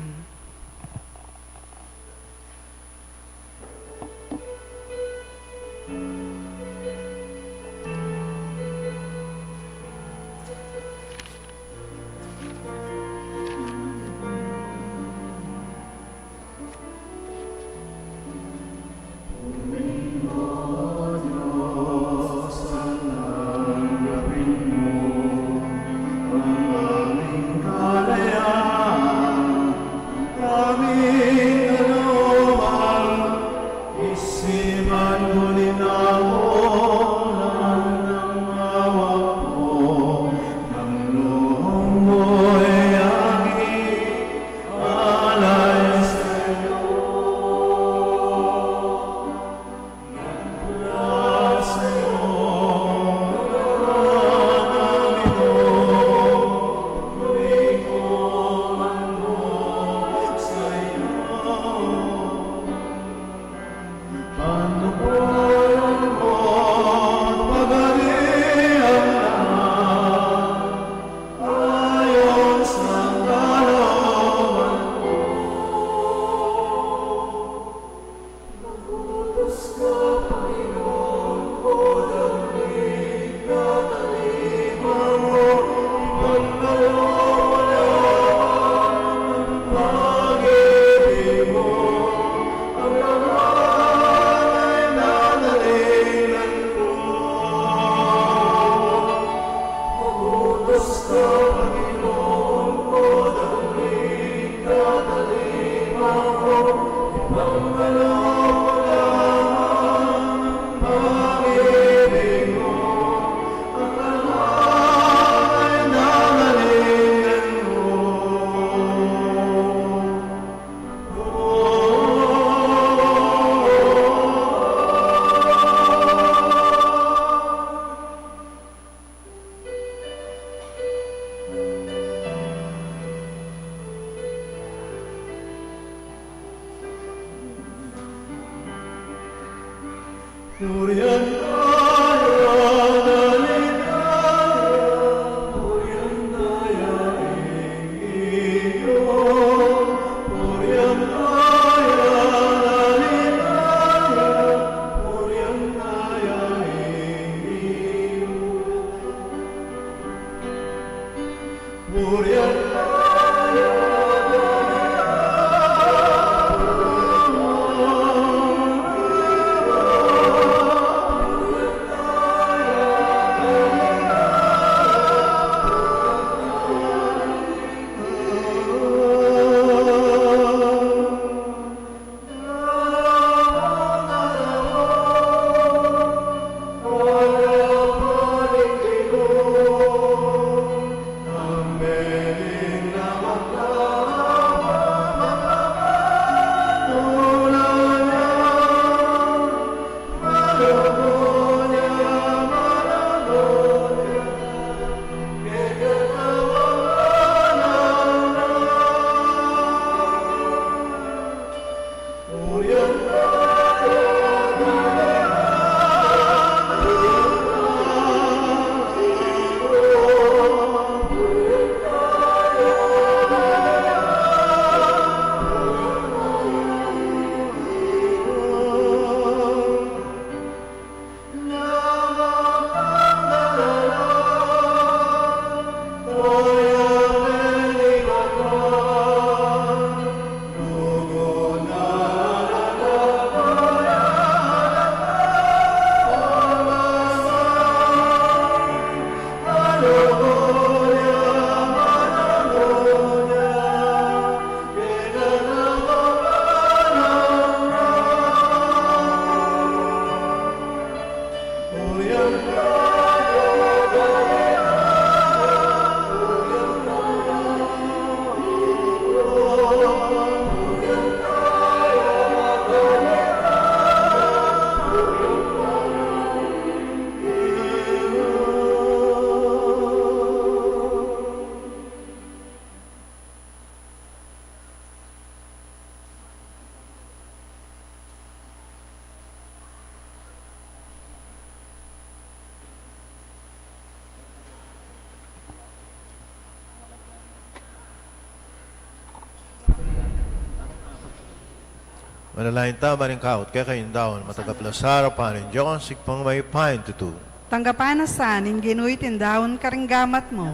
Manalangin ta, maring kaut keka ing daun, matagap la sa arapan ning Dios, Ibpang mayupayang tutu. Tanggapan na sa ning Ginu iting daun karing gamat mu,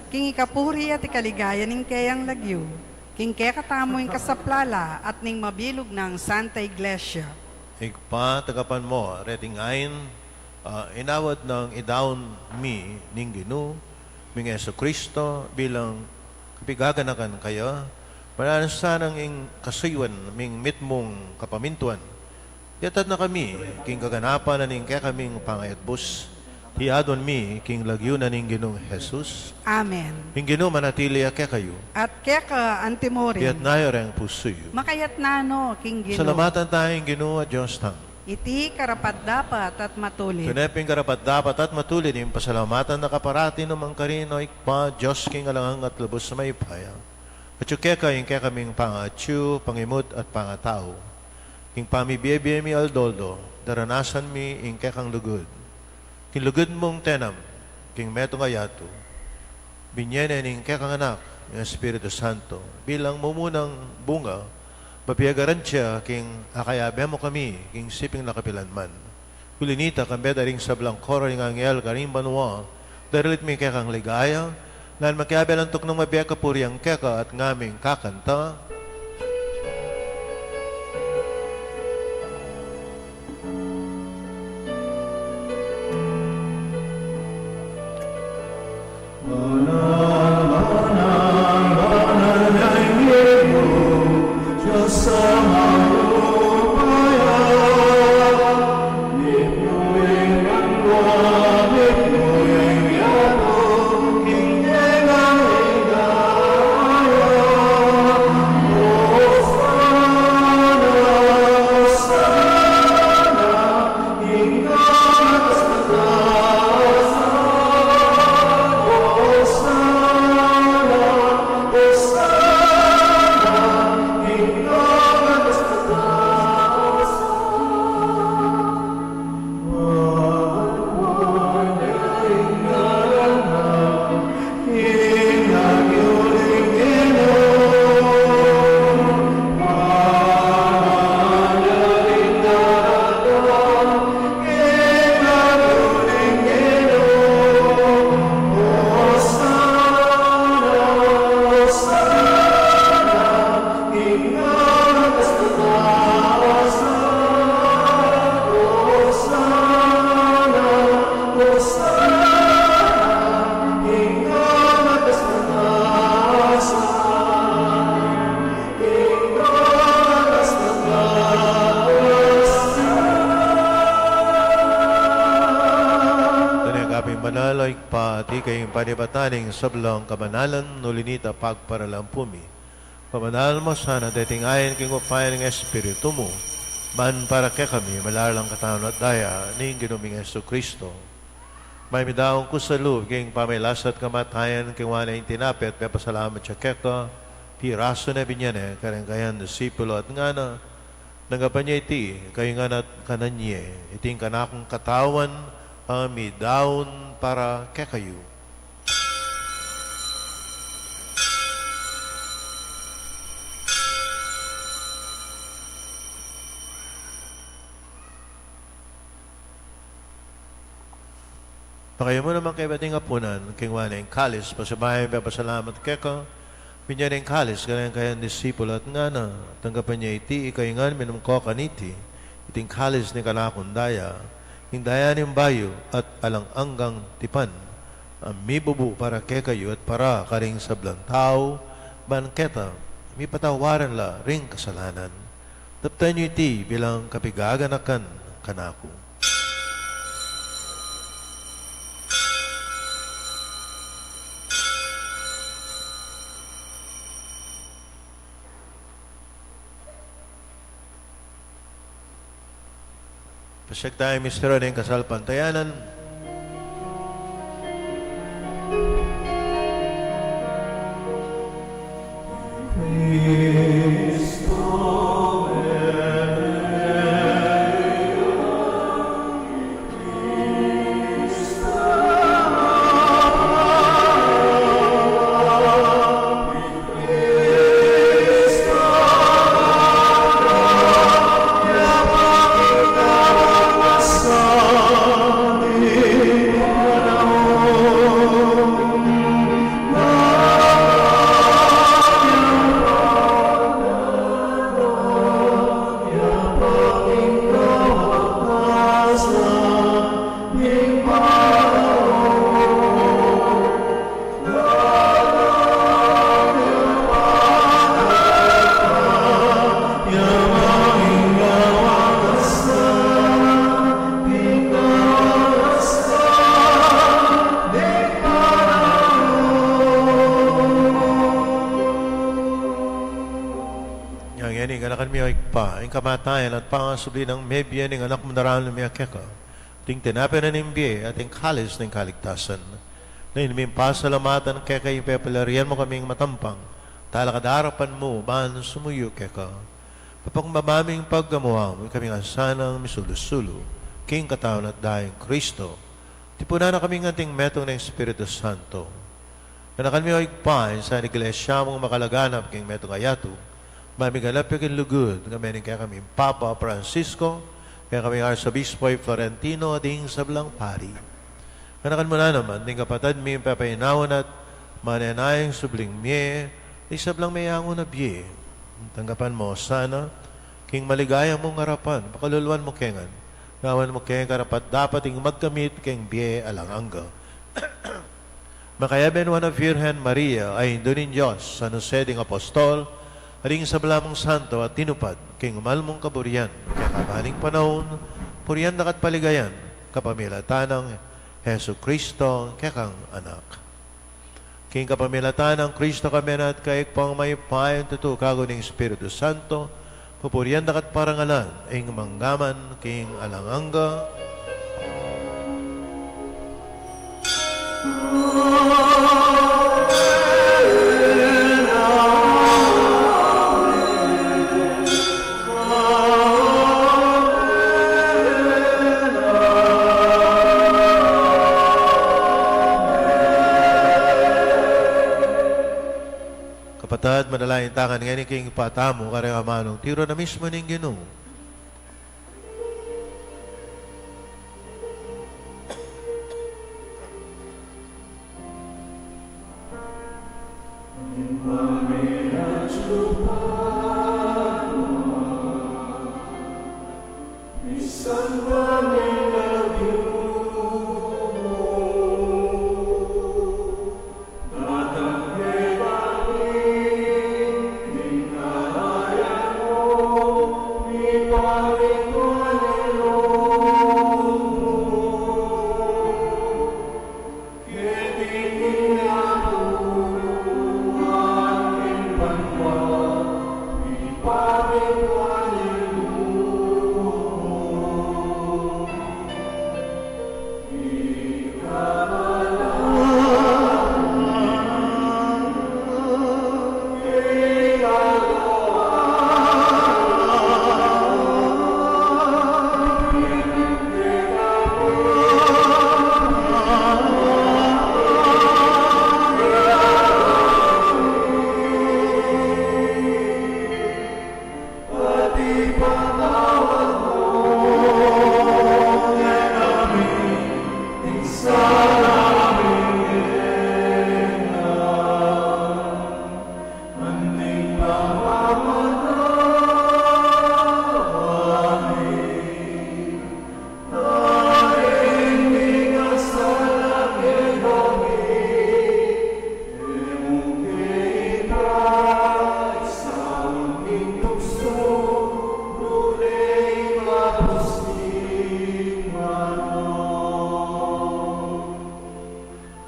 king ikapuri at ikaligaya ning keyang lagyu, king kekatamung kasaplalan at ning mabilug nang Santa Iglesia. Ibpa, tanggapan mu reting ain, ah, inawad nang idaun mi ning Ginu ming Jesucristo bilang kapigaganakan kaya, mananu sanang ing kasuyuan ming mitmung kapamintuan, yatad na kami king kaganapan na ning kekaming pangayatbus, king aduan mi king lagyu na ning Ginung Jesus. Amen. Ing Ginu manatili ya kekayu. At keka antimurin. Iyatas yu reng pusu yu. Makayatas no king Ginu. Salamatan taya ing Ginu a Dios tang. Iti karapat-dapat at matulid. Tune pin karapat-dapat at matulid ing pasalamatan da ka parati nukarin, O Ibpa, Dios king alang angga at lubus mayupaya. Atyu keka ing kekaming pangaatyu, pangimut at pangatau. King pamibie-bie mi aldo-aldo, daranasan mi ing kekang lugud. King lugud mung tinanam king metung a yatu, binie ne ning kekang Anak ing Espiritu Santo bilang mumunang bunga, mabie garantiya king akayabe mu kami king siping nakapilanman. Uli nita, kambe da ring sablang koro ring anghel karing banua, daralit mi ing kekang ligaya, nanu makiabe lang tuknang mabie kapurian keka at ngaming kakanta. At ika ing panibatan ning sablang kabanalan, uli nita pagparalan pu mi. Pabanal mu sana deting ain king upaya ning Espiritu mu, ban para kekami, malalang katawan at daya ning Ginu ming Jesucristo. Mayap mi daun kusang lub king pamagkasakit at kamatayan, king wala ing tinape at pepasalamat ya keka, pirasu ne, binye ne kareng kayang disipulo at ngana: Tanggapan ye iti kayu ngan at kanan ye, iti ing kanakung katawan, a midaun para kekayu. Pakayu mu naman kaybat ing apunan, king wala ing kalis, pasibayu yang pepasalamat keka, binye ne ing kalis kareng kayang disipulo at ngana: Tanggapan ye iti kayu ngan, minum ko kaniti, iti ing kalis ning kanakung daya, ing daya ning bayu at alang anggang tipan, a mibubu para kekayu at para karing sablang tau, ban keta mipatawaran la ring kasalanan. Daptan yu iti bilang kapigaganakan kanaku. Pasyag taya ing misteryu ning kasalpantayanan. Ngeni, ganakan mi, O Ibpa, ing kamatayan at pangasubli nang mebie ning Anak mung daratang mie keka, ing tinape na ning bie at ing kalis ning kaligtasan. Ngeni, mipasalamatan keka ing pepalarian mu kaming matampang talakad arapan mu ban sumuyu keka. Papakumbaba ming pagkamua mu, ikami ngan sanang misulu-sulu king katawan at daya nang Kristo. Tipunan na kami ngan king metung ning Espiritu Santo. Ganakan mi, O Ibpa, ing sana Iglesia mung makalaganap king metung a yatu, ban miganap ya king lugud, ngeni ning kekaming Papa Francisco, kekaming Arsobispo Florentino, at ding sablang pari. Ganakan mu na naman ding kapatad ming pepainawa na at manenaya ing subling mie, ding sablang meyangu na bie. Tanggapan mu la sana king maligaya mung arapan, pakaluluan mu ke ngan, gawan mu keng karapat-dapat ing magkamit king bie alang angga. Makayabe na Nuan a Virgen Maria, a Indu ning Dios, San Jose ding Apostol, at ding sablang santo a tinupad king mal mung kaburian, kekabang panaun, purian da ka at paligayan, kapamilatan nang Jesucristo, kekang Anak. King kapamilatan nang Kristo, kambe na at keka, Ibpang mayupaya, tutu kayabe ning Espiritu Santo, pupurian da ka at parangalan, ing mangga man king alang angga. Kapatad, manalangin tamu ngeni king patamu kareng amanung tiru na mismu ning Ginu.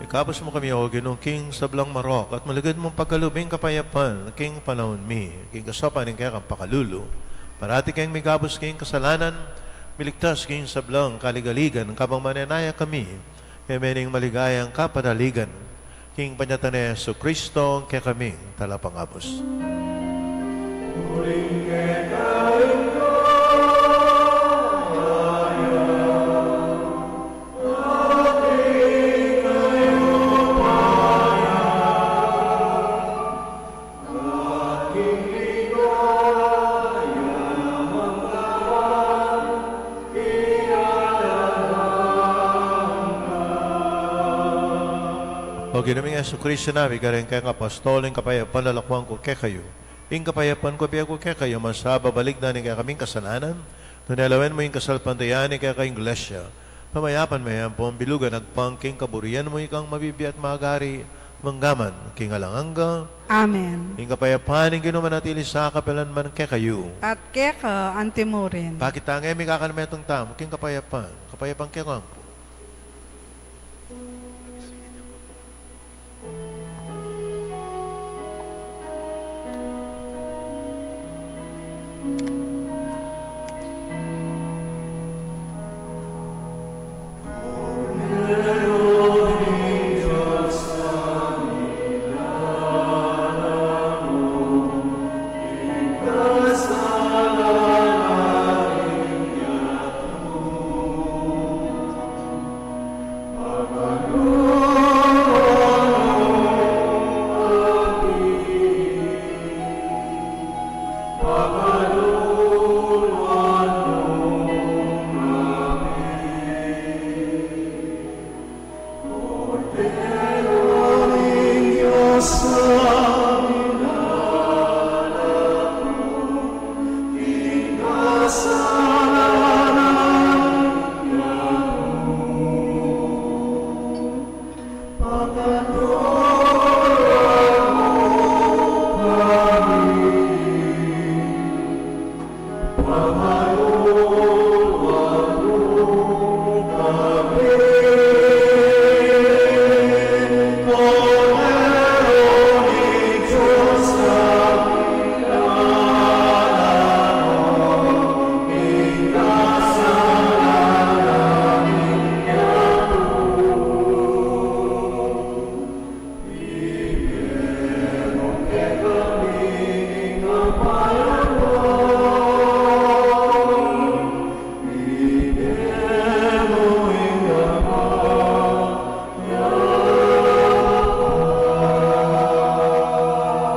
Ikabus mu kami, O Ginu, king sablang marok, at malugud mung pagkalub ing kapayapan king panaun mi, king kasaupan ning kekang pakalulu. Parati keng mikabus king kasalanan, miligtas king sablang kaligaligan, kabang manenaya kami king maligayang kapanaligan, king panyatang nang Jesucristo, kekaming Talapangabus. O Ginu ming Jesucristo, sinabi mu kareng kekang apostol, ing kapayapan lakuan ku kekayu, ing kapayapan ku bie ku kekayu, masababalikdan ing kekaming kasalanan, nune lawen mu ing kasalpantayanan ning kekang Iglesia, pamayapan me ampong bilugan agpang king kaburian mu, ikang mabibie at magari mangga man king alang angga. Amen. Ing kapayapan ning Ginu manatili sa kapilan man kekayu. At keka antimurin. Pakit tang e mikakan metung tamu king kapayapan, kapayapan kekayu.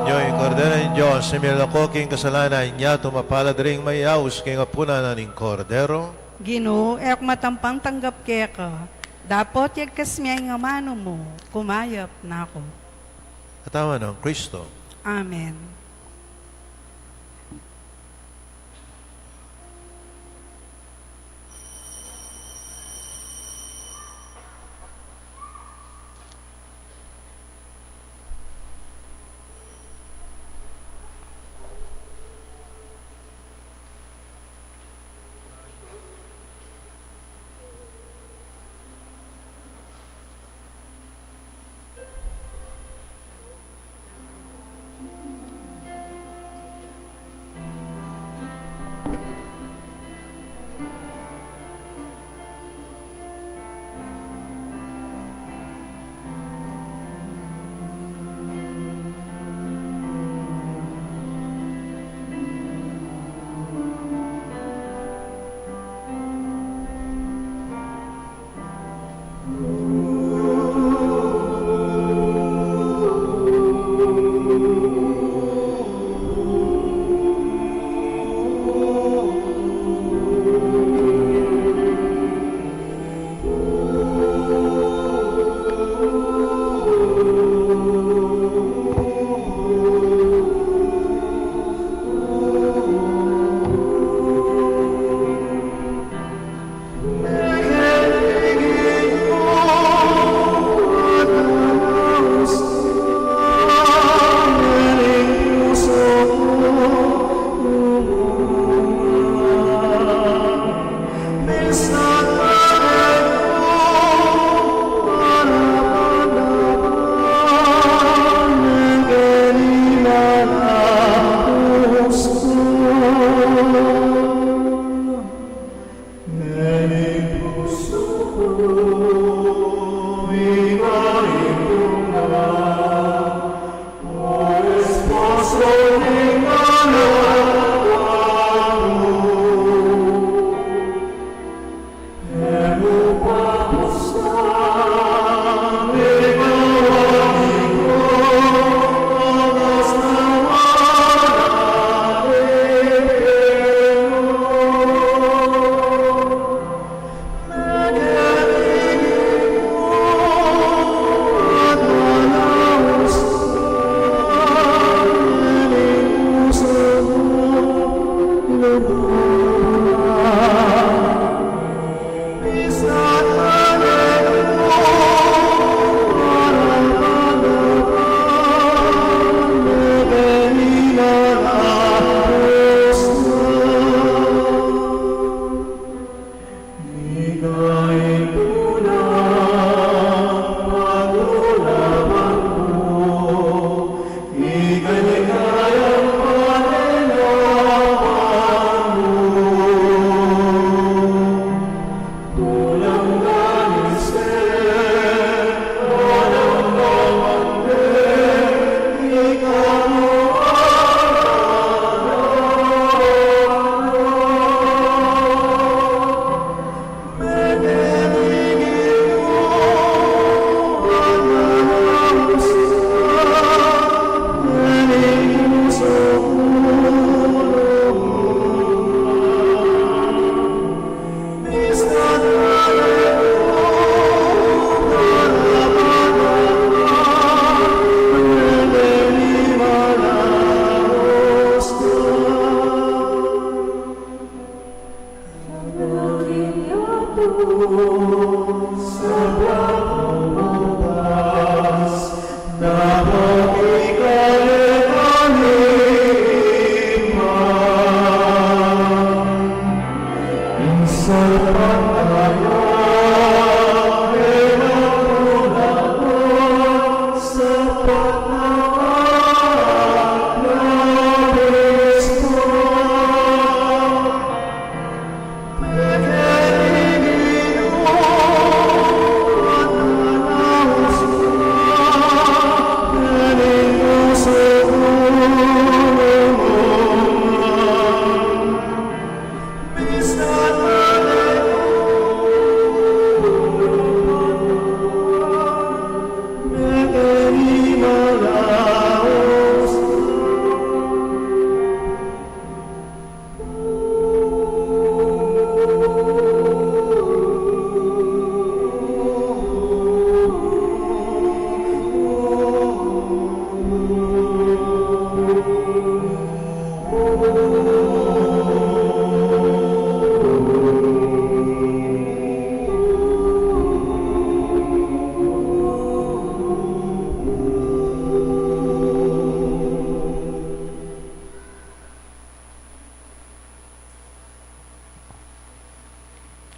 Nyo ing Kordero ning Dios, a milalako king kasalanan ning yatu, mapalad ding mayaus king apunan ning Kordero. Ginu, e ku matampang tanggap keka, dapot yagkas me ing amanu mu, kumayap na ku. Katawan nang Kristo. Amen.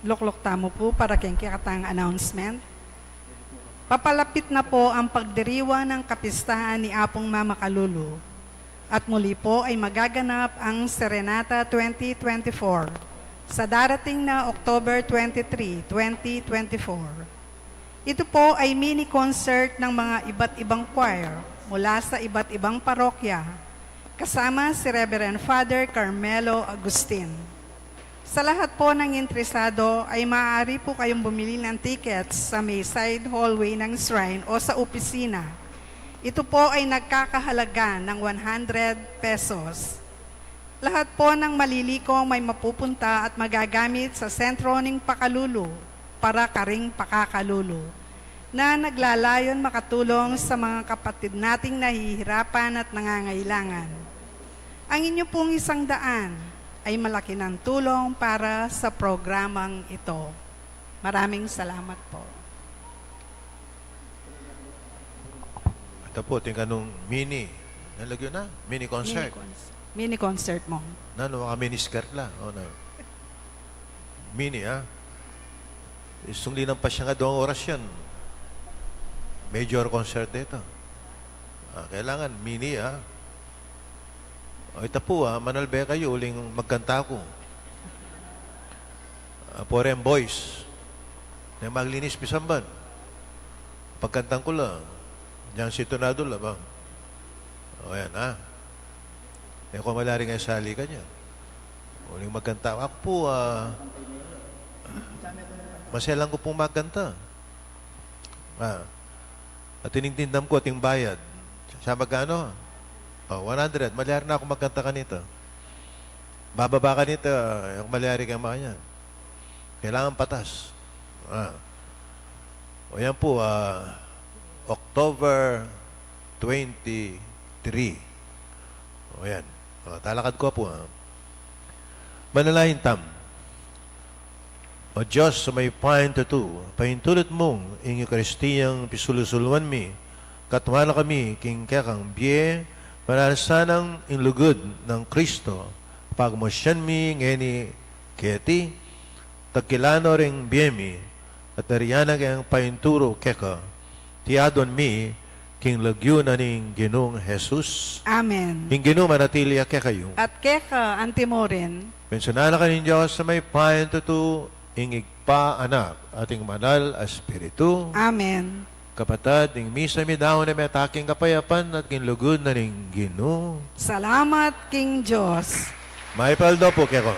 Lukluk tamu pu para keng kekatang announcement. Papalapit na po ang pagdiriwang ng kapistahan ni Apung Mama Kalulu. At muli po ay magaganap ang Serenata twenty twenty-four sa darating na October twenty-three, twenty twenty-four. Ito po ay mini concert ng mga iba't ibang choir mula sa iba't ibang parokya, kasama si Reverend Father Carmelo Agustin. Sa lahat po ng interesado ay maaari po kayong bumili ng tickets sa may side hallway ng shrine o sa opisina. Ito po ay nagkakahalaga ng one hundred pesos. Lahat po ng maliliko may mapupunta at magagamit sa Sentro ning Pakalulu para karing Pakakalulu na naglalayon makatulong sa mga kapatid nating nahihirapan at nangangailangan. Ang inyo pong isang daan ay malaki ng tulong para sa programang ito. Maraming salamat po. Ito po, tingkanung mini. Nalagyan na? Mini concert. Mini concert. Mini concert mo. Nanu, maka mini skirt la. O, na. Mini, ha? Istung linampas ya nga dong oras yan. Major concert dito. Ah, kailangan mini, ha? O, ita pu, ah, manalbe kayu uling magkanta ku. Ah, foreign boys. Na maglinis pisamban. Pagkantan ku la, diyan sintonado la ba? O, yan, ha? E ku malyari kayang sali kanyan. Uling magkanta. Aku pu, ah, maselan ku pung magkanta. Ah, at tinignan ku ating bayad. Sa magkano? O, one hundred. Malyari na aku magkanta kanita. Bababa kanita, e ku malyari kayang makanyan. Kailangan patas. Ah. O yan pu, ah, October twenty-three. O yan. O, talakad ku pu, ah. Manalangin tamu. O Dios, a mayupayang tutu, paintulut mung ing Eukaristiyang pisulusulwan mi, katwa na kami king kekang bie, mananu sanang ing lugud nang Kristo, pagmusyan mi ngeni keti, tagkilan no ring bie mi, at tarian na keng painturu keka, iti aduan mi, king lagyu na ning Ginung Jesus. Amen. Ing Ginu manatili ya kekayu. At keka anti mu rin. Pensinan na ka ning Dios a mayupayang tutu, ing Ibpa, Anak, at ing Banal a Espiritu. Amen. Kapatad, ing misa midaun na meta king kapayapan at king lugud na ning Ginu. Salamat king Dios. Mayap a aldo pu kekayu.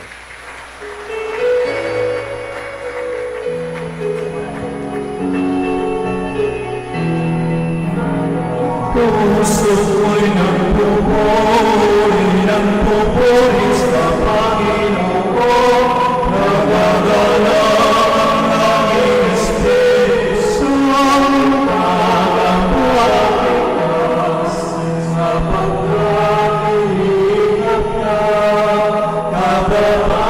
Puso ko'y nagpupuri, nagpupuri sa Panginoon, nagagala ang aking espiritu sa Tagalog.